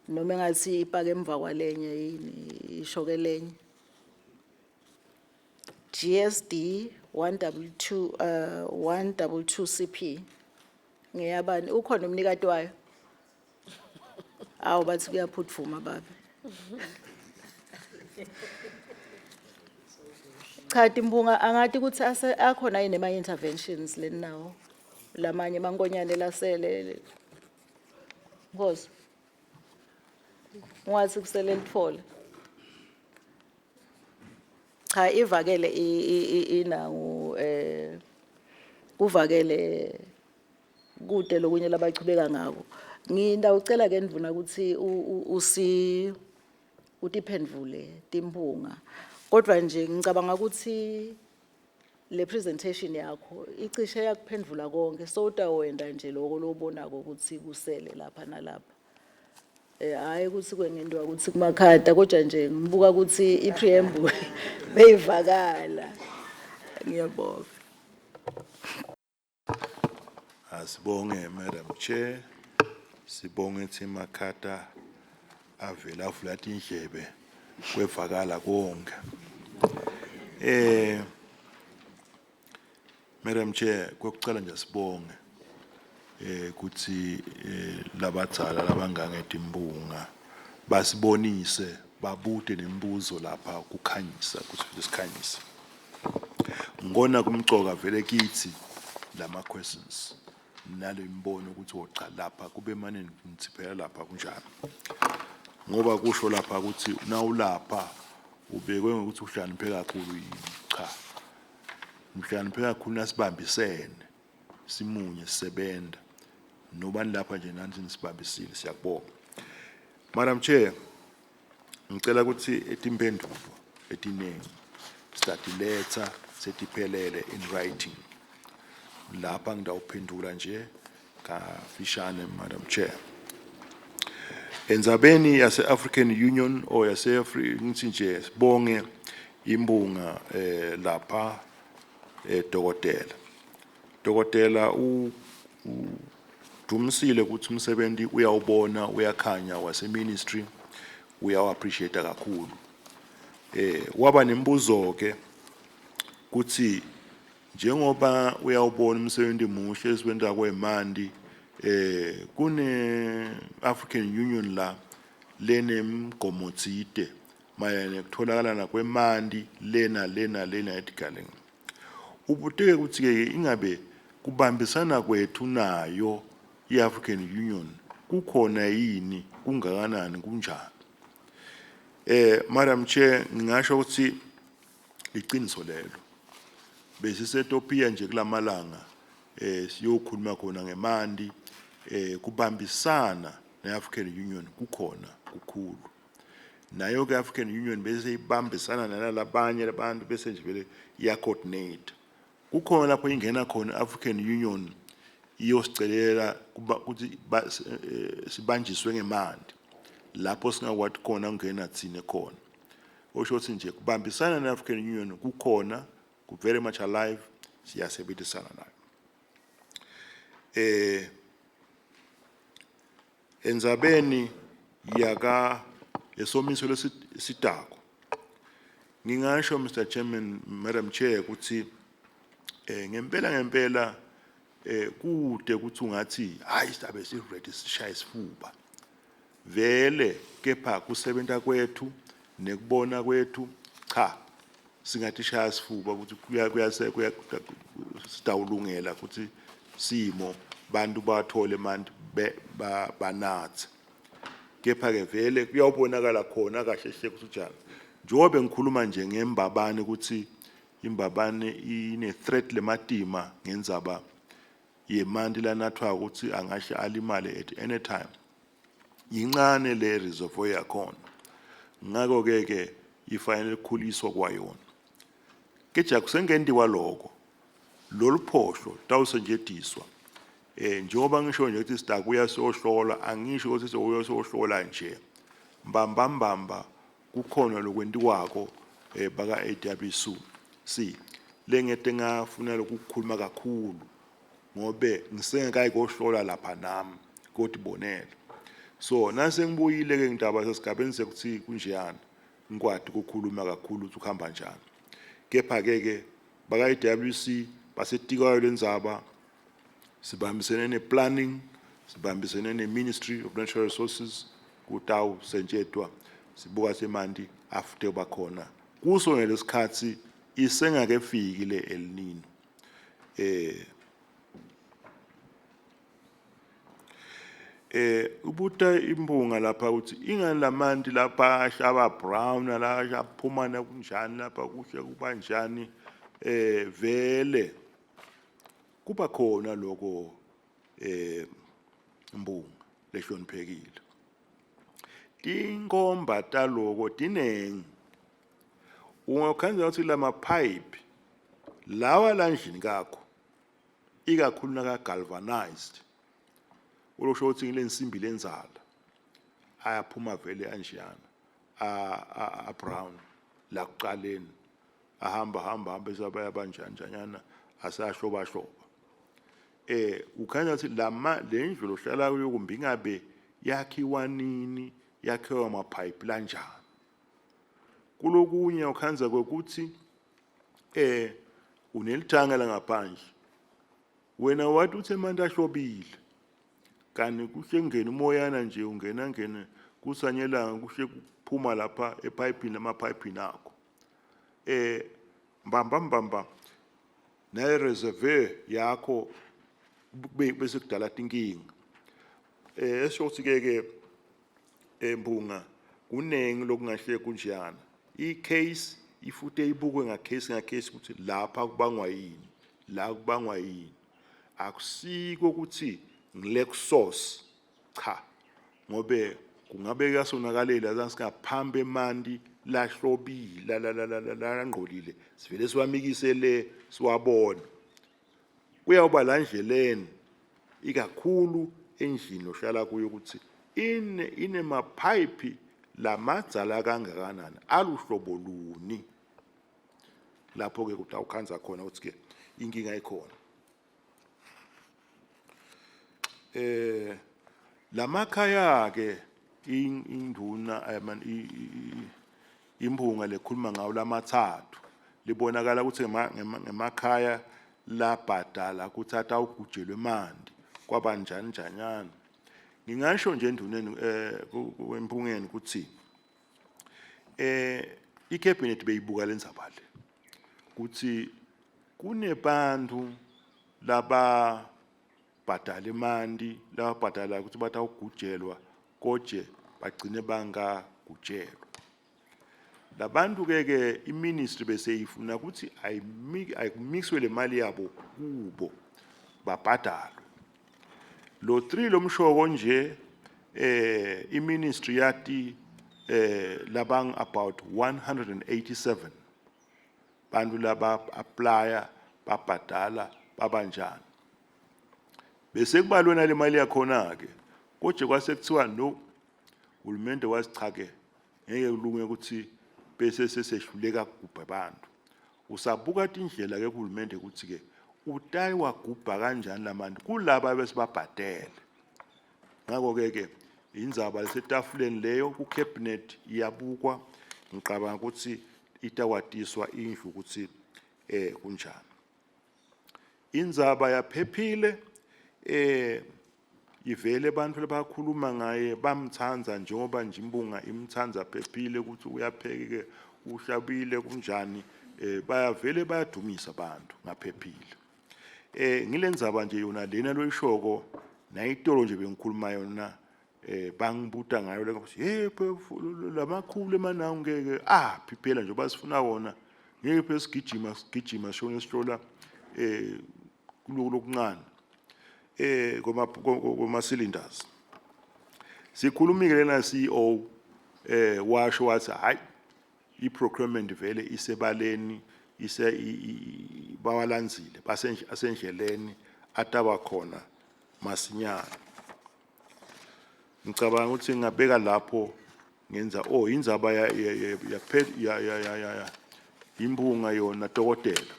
Noma engathi ipake emva kwalenye yini ishoke lenye. GSD 122 122 CP. Ngiyabani ukhona umnikati wayo? Awu bathi kuyaphutfuma babe. Cha Timbunga, angathi ukuthi ase akhona yini ema interventions lenawo lamanye mankonyane lasele. Nkosi. Ungathi kusele litfole. Cha, ivakele inawo, kuvakele kude lokunye labachubeka ngako. Ngindawucela ke ndvuna ukuthi usi utiphendvule Timbunga. Kodwa nje ngicabanga ukuthi le presentation yakho icishe yakuphendvula konke, so utawenda nje lokho lobonako ukuthi kusele lapha nalapha. Hayi ukuthi kwengentwa ukuthi kumakhata, kodwa nje ngibuka ukuthi i-preamble beyivakala. Ngiyabonga. Asibonge Madam Chair, sibonge Thimakhata avela avula tindlebe kwevakala konke. Madam Chair, kwekucala nje sibonge kuthi labadzala labangange Timbunga basibonise babute nemibuzo lapha kukhanyisa kuthi sikhanyise. Ngona kumcoka vele kithi lama questions nale mibono ukuthi ocha lapha kube mane ngithiphela lapha kunjalo. Ngoba kusho lapha ukuthi nawulapha ubekwe ngokuthi uhlakaniphe kakhulu yini? Cha. Mhlakaniphe kakhulu nasibambisene simunye sisebenza. Nobani lapha nje nanthi nisibambisile, siyakubonga. Madam Chair, ngicela ukuthi etimpendulo etiningi sitatiletha setiphelele in writing. Lapha ngidawuphendula nje kafishane Madam Chair. Endzabeni yase African Union or yase ngithi nje sibonge imbunga lapha dokotela. Dokotela udumisile ukuthi umsebenzi uyawubona uyakhanya wase ministry, uyawu appreciate kakhulu. Waba nembuzo ke kuthi njengoba uyawubona umsebenzi muhle esiwenta kwemandi, kune African Union la lenemgomo tsite mayelana nekutholakala kwemanti lena lena lena etigaleng. Ubuteke ukuthi ke ingabe kubambisana kwethu nayo iAfrican Union kukhona yini, kungakanani, kunjani. Madam Chair, ngingasho ukuthi iqiniso lelo. Besisetopia nje kulamalanga siyokhuluma khona ngemandi, kubambisana neAfrican Union kukhona kukhulu. Nayo ke African Union bese ibambisana nalabanye abantu bese nje vele iya coordinate. Kukhona lapho ingena khona African Union Iyosicelela kuba ukuthi sibanjiswe ngemanti lapho singakwati khona kungena thine khona. Osho ukuthi nje kubambisana ne-African Union kukhona, ku very much alive, siyasebenzisana nayo. Endzabeni yaka lesomiso lesitako, ngingasho, Mr Chairman, Madam Chair, ukuthi ngempela ngempela kude ukuthi ungathi hayi, sidabe si ready, sishaya isifuba vele, kepha kusebenta kwethu nekubona kwethu, cha, singathi shaya sifuba ukuthi kuya kuyase kuya sitawulungela ukuthi simo bantu bathole emanti banathe. Kepha ke vele kuyawubonakala khona kahle hle ukuthi njani, njengoba ngikhuluma nje ngembabane, ukuthi imbabane ine threat lematima ngendzaba yemanti lanathwa, ukuthi angahle alimale at any time. Yincane le reservoir yakhona, ngakho ke ifanele ukukhuliswa kwayona. Keja kusengentiwa lokho, lolu phohlo tawusenjediswa njengoba ngisho nje ukuthi sidakuya siyohlola. Angisho ukuthi siyobuya siyohlola nje mbamba mbamba, kukhona lokwentiwako baka AWC C lengete ngafuna lokukhuluma kakhulu ngobe ngisengekayi kohlola lapha nami kodibonela. So nase ngibuyile ke ngidaba sesigabeni sekuthi kunjeyana, ngikwati ukukhuluma kakhulu ukuthi kuhamba njani. Kepha ke baka AWC basetikayo lendzaba, sibambisene ne-planning, sibambisene ne-Ministry of Natural Resources, kutawusetshentwa sibuka semanti afute bakhona kuso ngelesikhathi isengakefiki le El Nino. Ubuta imbunga lapha ukuthi ingani lamanti lapha ahlaba brown la, aphuma na kunjani lapha, kuhle kubanjani? Vele kuba khona lokho, mbunga lehloniphekile. Tinkomba taloko tinengi. Ungakhandza ukuthi lama pipe lawa landlini kakho, ikakhulu naka galvanized, ulosho ukuthi ngile nsimbi lenzala, ayaphuma vele anjiyana a brown la kuqaleni, ahamba hamba hamba esabaya banjani njanyana, asahloba hloba. Ukhanya ukuthi lama lendlu lohlala kuyo kumbe ingabe yakhiwa nini, yakhiwa amapipe lanjani. Kulokunye ukhandza kwekuthi unelithanga langaphandle, wena wathi uthi emanti ahlobile, kanti kuhle kungena umoyana nje, ungena ngene kusanyelanga, kuhle kuphuma lapha epayipini, emaphayipini akho. Mbamba mbamba naye reservoir yakho bese kudala tinkinga. Esho ukuthi ke embunga kunengi lokungahle kunjeyana. I-case ifute ibukwe nga-case nga-case ukuthi lapha kubangwa yini, la kubangwa yini. Akusiko ukuthi ngile source, cha, ngobe kungabe kuyasonakalela singaphambi emanti lahlobile la la la la la langqolile, sivele siwamikise le siwabona. Kuyawuba la ndleleni, ikakhulu endlini ohlala kuyo, ukuthi inemaphayiphi lamadzala kangakanani, aluhlobo luni. Lapho ke kutawukhandza khona ukuthi ke inkinga ikhona. Lamakhaya ke induna, I mean, imbunga lekhuluma ngawo lamathathu, libonakala ukuthi ngemakhaya labhadala ukuthi atawugujelwa emanti kwaba njani njanyana. Ngingasho nje enduneni, empungeni, ukuthi icabinet beyibuka lendzaba le kuthi kunebantu laba bhadala emanti, lababhadala ukuthi batawugujelwa, koje bagcine bangagujelwa labantu. Ke iministry bese ifuna ukuthi ayimiswe le mali yabo kubo, babhadalwe lo 3 lomshoko nje. Iministry yati labang about 187 bantu laba applya, babhadala, babanjani. Bese kubalwe nale mali yakhona ke. Kodwa kwase kuthiwa no, uhulumende wathi cha ke, ngeke kulunge ukuthi bese sesehluleka kugubha abantu. Usabuka tindlela ke uhulumende ukuthi ke utayiwagubha kanjani labantu kulaba besibabhadele. Ngakho ke ke indzaba lesetafuleni leyo ku cabinet iyabukwa, ngicabanga ukuthi itawatiswa indlu ukuthi kunjani. Indzaba yaphephile ivele abantu labakhuluma ngaye bamtsandza njengoba nje imbunga imtsandza phephile ukuthi uyapheke uhlabile kunjani, bayavele bayadumisa abantu ngaphephile. Ngilendzaba nje yona lena loyishoko nayitolo nje bengikhuluma yona, bangibuta ngayo le ukuthi hey lamakhulu emanawu ngeke aphi phela nje basifuna wona, ngeke phela sigijima sigijima sishone sihlola kuloku lokuncane koma cylinders. Sikhulumile lena CEO, washo wathi hayi, i-procurement vele isebaleni, ise bawalandzile, asendleleni ataba khona masinyane. Ngicabanga ukuthi ngingabeka lapho ngenza oh indzaba ya ya ya ya ya ya ya ya imbunga yona dokotela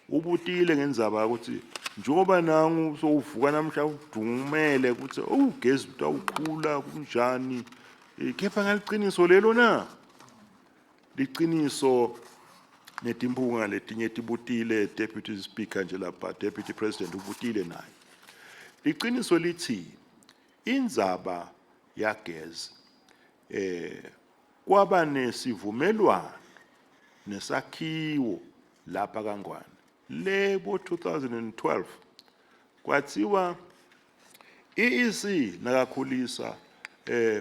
ubutile ngendzaba ukuthi njengoba nangu sowuvuka namhla udumele ukuthi oh gezi utawukhula kunjani, kepha ngaliqiniso lelo na liqiniso netimphunga letinye tibutile. Deputy Speaker nje lapha, Deputy President ubutile naye. Liqiniso lithi indzaba yagezi kwaba nesivumelwano nesakhiwo lapha kaNgwane lebo 2012, kwathiwa EEC nakakhulisa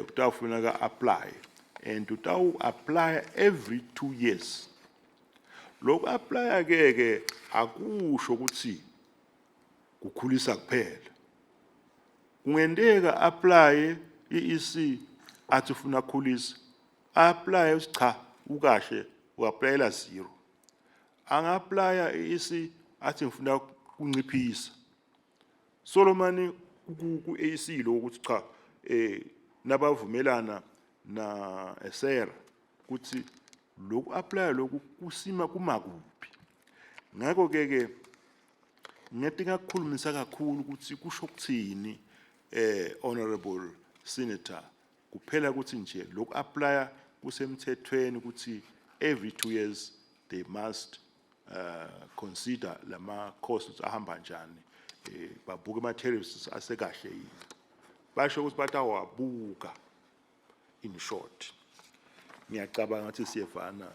utawufuneka apply and utawu apply every 2 years. Lokhu apply ke ke akusho ukuthi kukhulisa kuphela. Kungenteka apply EEC athi ufuna ukukhulisa, apply uthi cha ukahle, uapplyela zero. Anga apply EEC athi ngifuna kunciphisa. Solomani ku AEC lo ukuthi cha, nabavumelana na esera ukuthi lokhu apply lokhu kusima kumakuphi. Ngakho ke ke ngeke ngakukhulumisa kakhulu ukuthi kusho ukuthini, honorable senator, kuphela ukuthi nje lokhu apply kusemthethweni ukuthi every 2 years they must consider lama costs ahamba njani, babuke ama tariffs asekahle yini, basho ukuthi batawabuka. In short, ngiyacabanga ukuthi siyevana,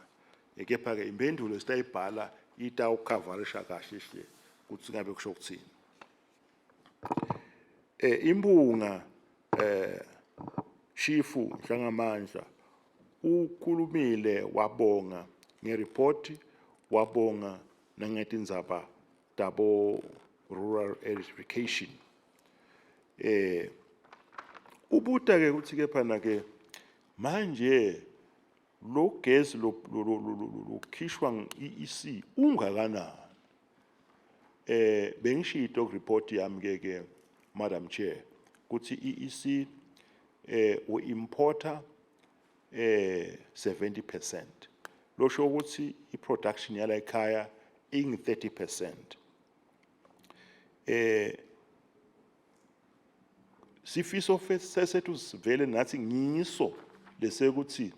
kepha ke impendulo sitayibhala itawucoverisha kahle hle ukuthi ngabe kusho ukuthini. Imbunga Shifu Nhlangamandla ukhulumile, wabonga ngereport, wabonga nangetindzaba tabo rural electrification. Ubuta ke ukuthi kepha na ke manje lo gesi lo lokhishwa nge-EEC ungakanani. Bengishito ku report yami ke ke, Madam Chair, kuthi EEC u-importer 70%, losho ukuthi i-production yala ekhaya ingi 30%. Sifiso sesethu sivele nathi ngiso lesekuthi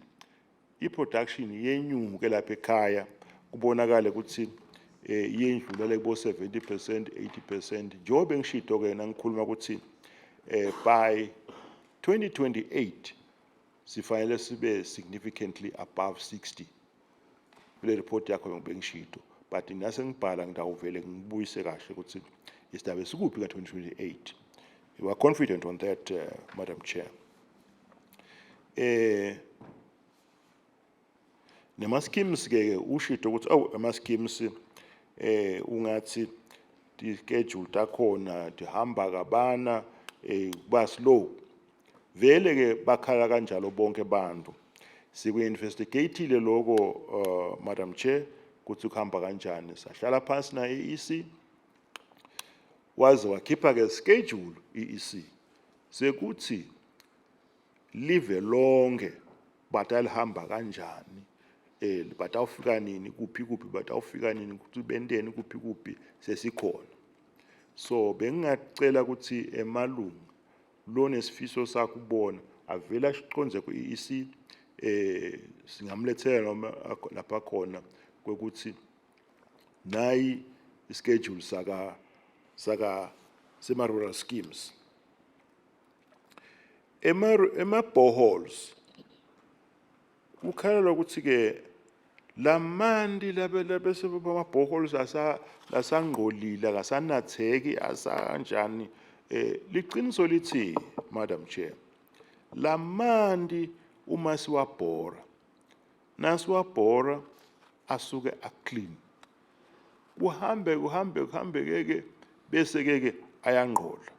i-production yenyuke lapha ekhaya, kubonakale ukuthi iyendlula le kubo 70% 80%, njengoba bengishito ke nangikhuluma ukuthi by 2028 sifanele sibe significantly above 60. Kule report yakho bengishito, but nase ngibhala ngidawuvele ngibuyise kahle ukuthi isidaba esikuphi ka-2028. We are confident on that, Madam Chair. Nema schemes ke ushito ukuthi awu ama schemes ungathi ti schedule takhona tihamba kabana, kuba slow. Vele ke bakhala kanjalo bonke abantu. Siku investigateile lokho, Madam Chair, kuthi kuhamba kanjani. Sahlala phansi na EEC. Waze wakhipha ke schedule EEC sekuthi live lonke batalihamba kanjani, batawufika nini kuphi kuphi, batawufika nini ukuthi benteni kuphi kuphi, sesikhona. So bengingacela ukuthi emalunga lonesifiso sakubona avele asiqonze ku-EEC, singamlethela noma lapha khona kwekuthi nayi ischedule saka sema rural schemes. Ema boreholes kukhalelwa ukuthi ke lamanti labe bese ama boreholes asa lasangqolile, akasanatheki, asanjani. Liqiniso lithi, Madam Chair, lamanti uma siwabhora, nasiwabhora asuke a clean, kuhambe kuhambe kuhambe ke bese ke ayangqola.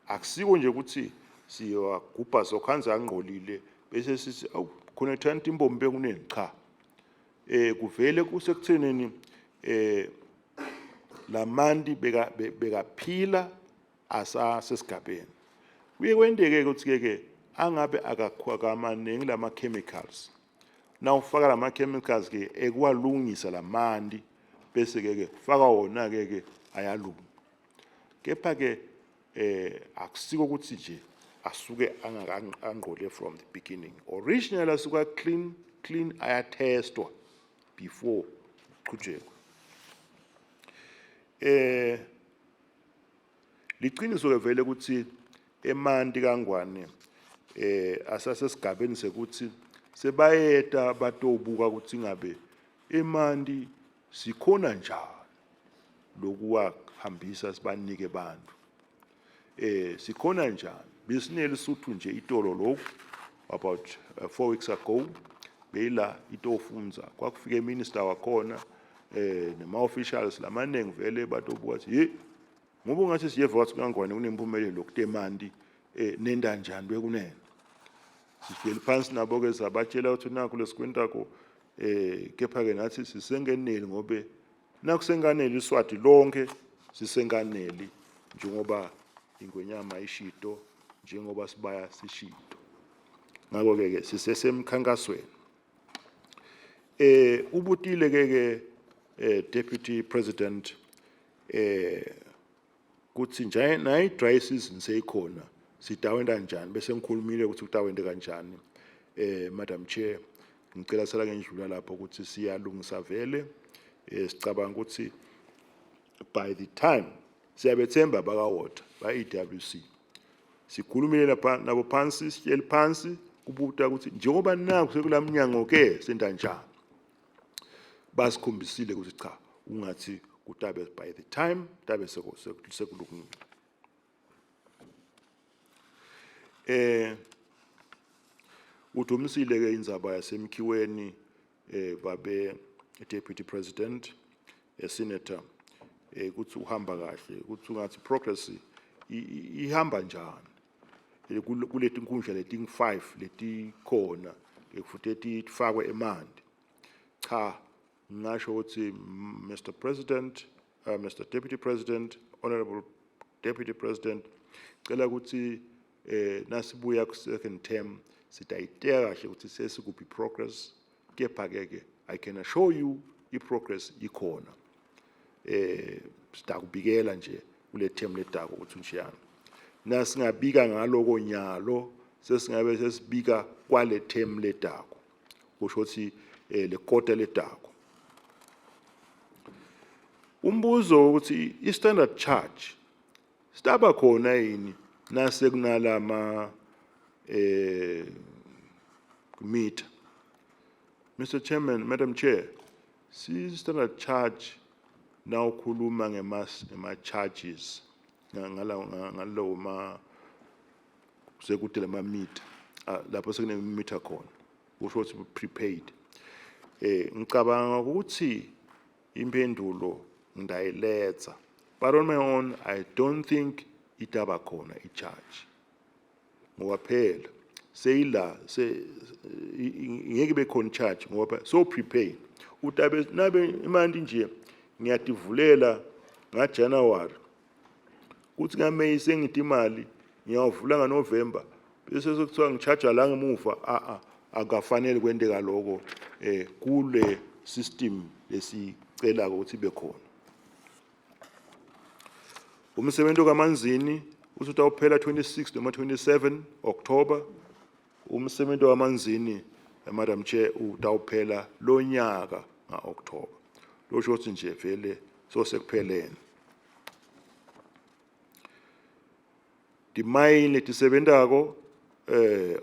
Akusiko nje ukuthi siyawagubha sokhanza angqolile bese sithi awu khona thana impompi ekuneni. Cha, kuvele kusekuthenini lamanti beka bekaphila asasesigabeni. Kuye kwenteke ukuthi ke angabe akamanengi lama chemicals, nawufaka lama chemicals ke ekuwalungisa lamanti, bese ke faka wona ke ayalunga. Kepha ke akusiko ukuthi nje asuke angqole from the beginning. Original asuka clean clean, ayatestwa before qhutshekwe. Liqiniso ke vele ukuthi emanti kaNgwane asasesigabeni sekuthi sebayeta batobuka ukuthi ngabe emanti sikhona njani lokuwahambisa sibanike abantu, sikhona njani. Besinelisuthu nje itolo lokhu, about 4 weeks ago, beyila itofunza, kwakufike minister wakhona nema officials lamaningi vele batobuka ukuthi hey, ngoba ungathi siyeva wathi kaNgwane kunempumelelo kutemanti, nenda njani bekunene. Sihleli phansi nabo ke, sabatshela ukuthi nakho lesikwentako, kepha ke nathi sisengeneli, ngobe nakusenganeli iSwati lonke sisenganeli, njengoba ingwenyama ishito, njengoba sibaya sishito. Ngakho ke sisesemkhankasweni. Ubutile ke Deputy President kuthi nje nayi dry season seyikhona sitawenta kanjani, bese ngikhulumile ukuthi kutawente kanjani. Madam Chair, ngicela sala ngendlula lapho ukuthi siyalungisa vele. Sicabanga ukuthi by the time siyabethemba baka water ba EWC, sikhulumile lapha nabo phansi, sihleli phansi kubuta ukuthi njengoba naku sekulamnyango ke senta njani. Basikhombisile ukuthi cha, ungathi kutabe by the time tabe sekulungile. Udumisile ke indzaba yasemkhiweni, babe Deputy President, Senator, ukuthi uhamba kahle, ukuthi ungathi progress ihamba njani kuleti nkundla leting 5 letikhona ekufuthi tifakwe emanti. Cha, ngisho ukuthi Mr President, Mr Deputy President, Honorable Deputy President, cela ukuthi nasibuya ku second term sitayiteka kahle ukuthi sesikuphi progress. Kepha ke ke I can assure you i progress ikhona. Sitakubikela nje kule term ledako ukuthi njani. Nasingabika ngaloko nyalo, sesingabe sesibika kwale term ledako, kusho ukuthi le kota ledako. Umbuzo ukuthi i standard charge sitaba khona yini nase kunalama meter. Mr Chairman, Madam Chair, si standard charge nawukhuluma ngema charges ngalowo ma sekude lama meter, lapho sekune meter khona, kusho ukuthi prepaid. Ngicabanga ukuthi impendulo ngidayiletha, but on my own I don't think itaba khona i charge, ngoba phela seyila se ngeke ibe khona charge, ngoba so prepaid utabe nabe imali nje ngiyativulela ngaJanuary. Kuthi ngaMay sengide imali ngiyawuvula ngaNovember bese sekuthiwa ngicharge la ngemuva, a a akafanele kwenteka lokho kule system lesicela ukuthi ibe khona. Umsebenzi kaManzini uthi utawuphela 26 noma 27 October. Umsebenzi waManzini, Madam Chair, utawuphela lonyaka ngaOctober. Losho ukuthi nje vele sosekuphelene. Timayini letisebentako,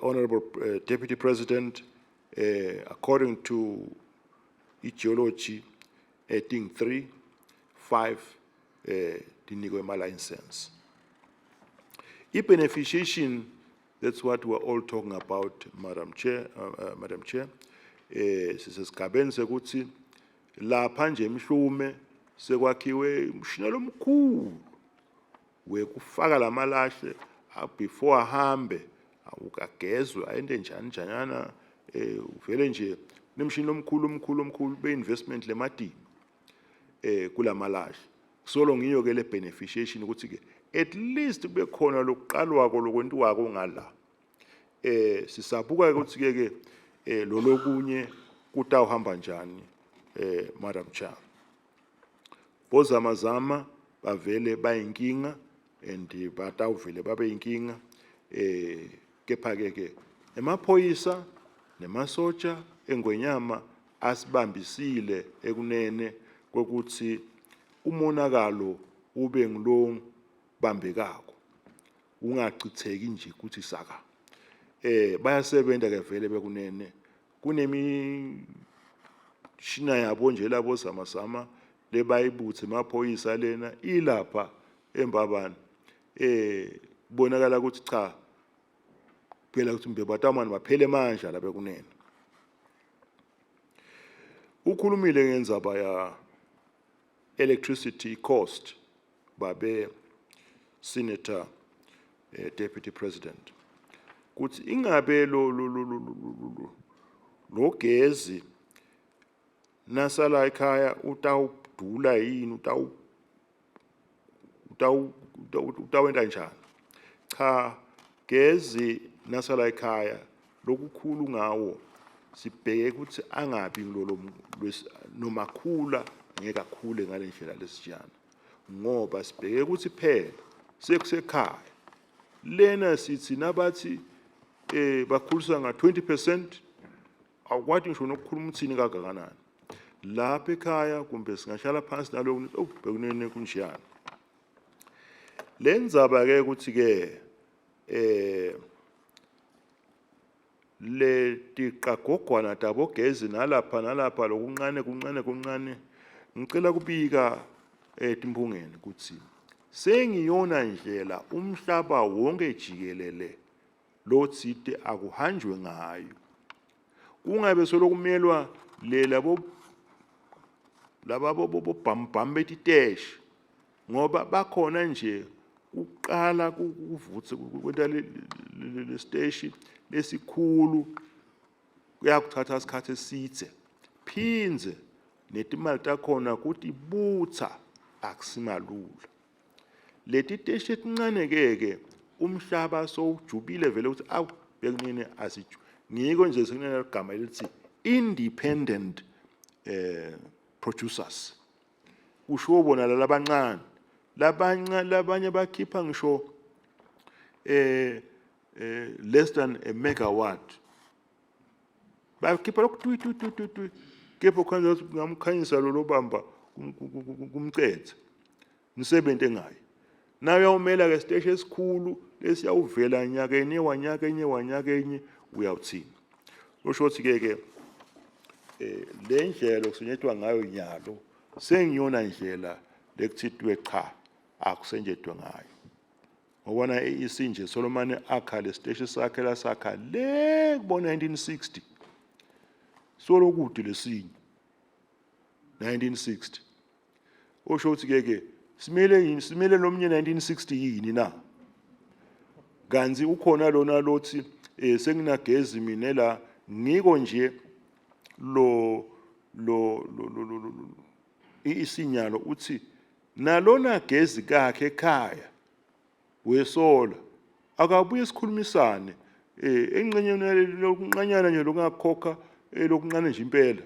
Honorable Deputy President, according to i-geology, ting 3 5 tinikwe ema license. I-beneficiation, that's what we're all talking about, Madam Chair, Madam Chair. Sisesigabeni sekuthi lapha nje emhlume sekwakhiwe umshini lomkhulu wekufaka lamalahle before ahambe akagezwe ayente njani njanyana, uvele nje nemshini omkhulu omkhulu omkhulu be-investment lemadini kulamalahle. Solo ngiyo ke le beneficiation ukuthi ke at least kube khona lokuqalwako lokwentiwako ngala. Sisabuka ukuthi ke ke lo lokunye kutawuhamba njani, Madam Chair. Bozamazama bavele bayinkinga and batawuvele babe yinkinga, kepha ke ke emaphoyisa nemasotsha engwenyama asibambisile ekunene kokuthi umonakalo ube ngilo bambekako, ungachitheki nje kuthi saka. Bayasebenta ke vele bekunene, kunemishina yabo nje labo zama lebayibuthe emaphoyisa lena ilapha eMbabane. Bonakala ukuthi cha phela ukuthi mbe batamani baphele amandla la bekunene. Ukhulumile ngenzaba ya electricity cost babe Senator, Deputy President, kuthi ingabe lo gezi nasala ekhaya utawudula yini, utawenta njani. Cha, gezi nasala ekhaya lokukhulu ngawo sibheke ukuthi angabi ngilolo nomakhula ngeke akhule ngale ndlela lesijana, ngoba sibheke ukuthi phela sekusekhaya lena sithi nabathi bakhulisa nga 20% awukwati ngisho nokukhuluma uthini kangakanani lapha ekhaya, kumbe singahlala phansi naloko, oh bekunene kunjiyana lendzaba ke ukuthi ke letiqagogwana tabogezi nalapha nalapha lokuncane kuncane kuncane. Ngicela kubika etimphungeni ukuthi sengiyona ndlela umhlaba wonke jikelele lotsite akuhanjwe ngayo, kungabe solokumelwa le labo laba bobhambham betiteshi, ngoba bakhona nje kuqala kuvutse kwenta le siteshi lesikhulu kuyakuthatha isikhathi esithe, phinze netimali takhona kutibutha akusimalula. Leti teshi etincane ke ke umhlaba sowujubile vele ukuthi awu bekunene asiju ngiko nje sekunegama elithi independent producers, kusho bona labancane labancane, labanye bakhipha ngisho less than a megawatt, bakhipha lokhu twi twi twi twi twi, kepha khanza ukuthi ngamkhanyisa lo lobamba kumcethe umsebenzi engayo. Nayo uyawumela ke siteshi esikhulu lesiyawuvela nyakenye wanyakenye wanyakenye, uyawuthini? Usho ukuthi ke ke le ndlela lokusenyetwa ngayo nyalo sengiyona ndlela lekuthitwe cha akusenjetwe ngayo, ngobona isinje solomane akha lesiteshi sakhe lasakha le kubo 1960, solokude lesinye 1960. Osho ukuthi ke ke simele yini, simele lomnye 1960 yini na? Kanti ukhona lona lothi senginagezi mina la, ngiko nje lo lo lo isinyalo uthi nalona gezi kakhe ekhaya. Wesola akabuye sikhulumisane engxenyeni lokunqanyana nje lokungakhokha lokuncane nje impela.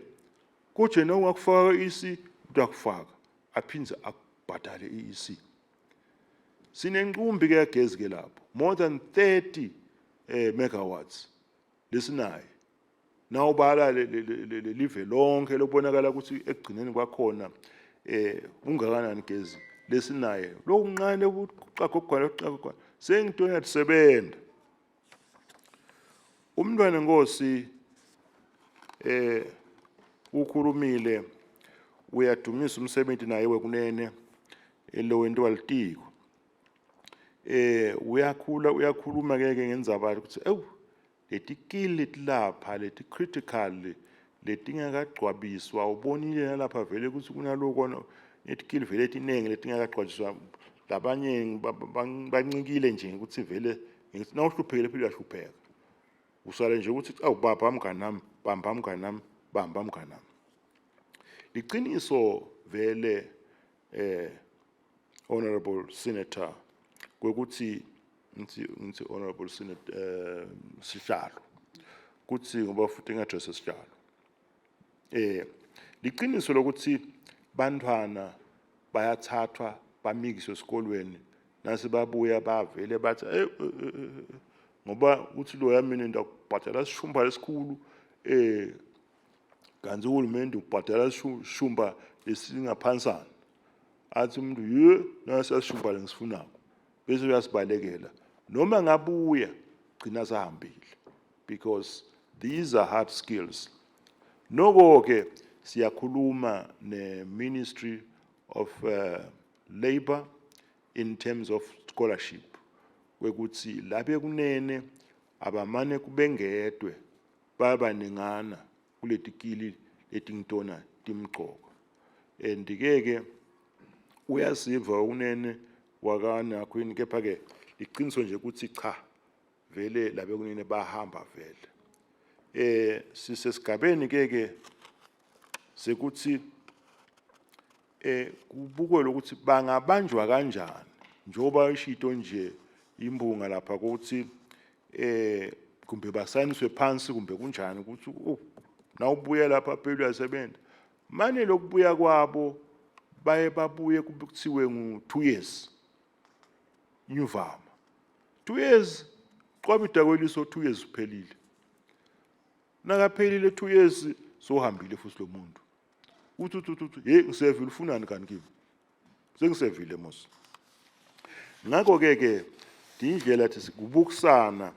Kodwa yena ungakufaka i-EC utakufaka aphindze akubhadale i-EC. Sinenqumbi ke yagezi ke lapho more than 30 megawatts lesinayo. Nawubala lelive lonke lokubonakala ukuthi ekugcineni kwakhona ungakanani gezi lesinaye lokuncane kuqaqogwana kuqaqogwana sengitona tisebenza. Umntwana Nkosi ukhulumile uyadumisa umsebenzi naye wekunene elowentiwa litiko. Uyakhula uyakhuluma ke ke ngendzaba ukuthi ewu letikili letilapha leti critical letingakagcwabiswa ubonile nalapha vele ukuthi kunaloko netikili vele etinengi letingakagcwabiswa labanye bancikile nje ukuthi vele ngithi nawuhluphekile phela uyahlupheka usale nje ukuthi awu baba mngani nami bamba mngani nami bamba mngani nami. Liqiniso vele honorable senator kwekuthi ngithi honorable senator sihlalo kuthi ngoba futhi ngi-address sihlalo liqiniso lokuthi bantwana bayathathwa bamikiswe esikolweni nase babuya bavele bathi ngoba uthi lo yami mina ndakubhadala sishumba lesikhulu kanti uhulumende ubhadala sishumba lesingaphansana athi umuntu ye nasi asishumba lengisifunako bese uyasibalekela noma ngabuya gcina sahambile because these are hard skills. Noko ke siyakhuluma ne Ministry of Labor in terms of scholarship kwekuthi labe kunene abamane kubengedwe bayabaningana kuletikili letingitona timgcoko and ke ke uyasiva unene wakana queen kepha ke iqiniso nje ukuthi cha vele labe kunene bahamba vele sisesigabeni ke ke sekuthi kubukwe ukuthi bangabanjwa kanjani njengoba ishito nje imbunga lapha ukuthi kumbe basayiniswe phansi kumbe kunjani ukuthi oh nawubuya lapha phela uyasebenza mane lokubuya kwabo baye babuye kuthiwe ngu 2 years nyuvama 2 years qwabida kweliso 2 years uphelile nakaphelile 2 years sohambile futhi lo muntu uthi uthi uthi hey ngisevile ufunani kanti kimi sengisevile mos. Ngakho ke ke indlela thi sikubukusana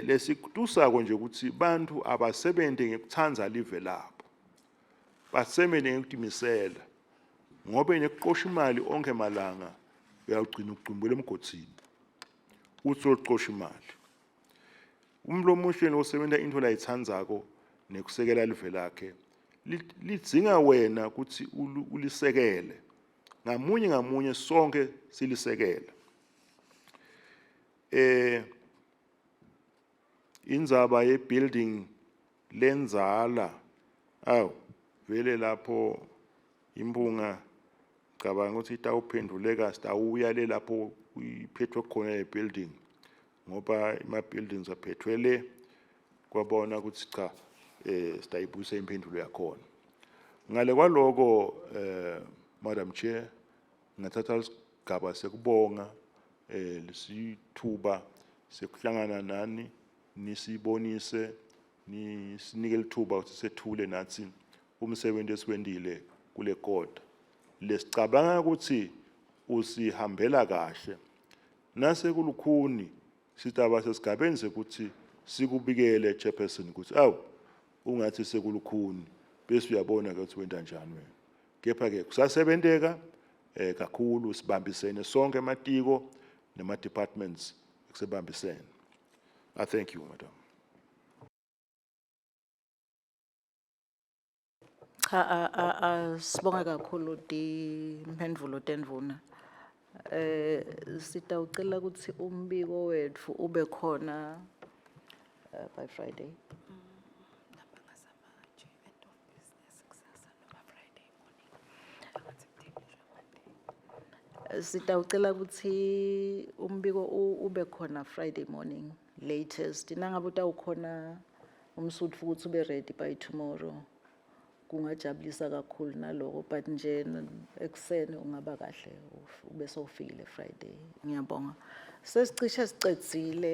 lesikutusako nje ukuthi bantu abasebenze ngekuthanda live labo basebenze ngekutimisela ngoba nekuqosha imali onke malanga uyawugcina uqgumbela emgodzini uthi uqosha imali. Umlomo omuhle osebenza into layithandzako nekusekela live lakhe lidzinga wena ukuthi ulisekele ngamunye ngamunye sonke silisekele. Indzaba ye building lenzala aw vele lapho imbunga cabanga ukuthi itawuphenduleka sitawuya le lapho iphethwe khona le building ngoba ima buildings aphethwe le kwabona ukuthi cha sitayibuyisa impendulo yakhona. Ngale kwaloko Madam Chair ngathatha isigaba sekubonga lesithuba sekuhlangana nani nisibonise nisinike lithuba ukuthi sethule nathi umsebenzi esiwendile kule kota lesicabanga ukuthi usihambela kahle nase kulukhuni sitaba sesigabeni sekuthi sikubikele chairperson ukuthi awu ungathi sekulukhuni bese uyabona ke ukuthi wenta njani wena kepha ke kusasebenteka kakhulu sibambisene sonke ematiko nema departments kusebambisene. I thank you, madam. Cha sibonge kakhulu timphendvulo tendvuna. Sitawucela ukuthi umbiko wethu ube khona by Friday. Sitawucela ukuthi umbiko ube khona Friday morning latest. Nangabe utawukhona umsutfu ukuthi ube ready by tomorrow, kungajabulisa kakhulu naloko, but nje ekuseni ungaba kahle ube sowufikile Friday. Ngiyabonga. Sesicishe sicedzile.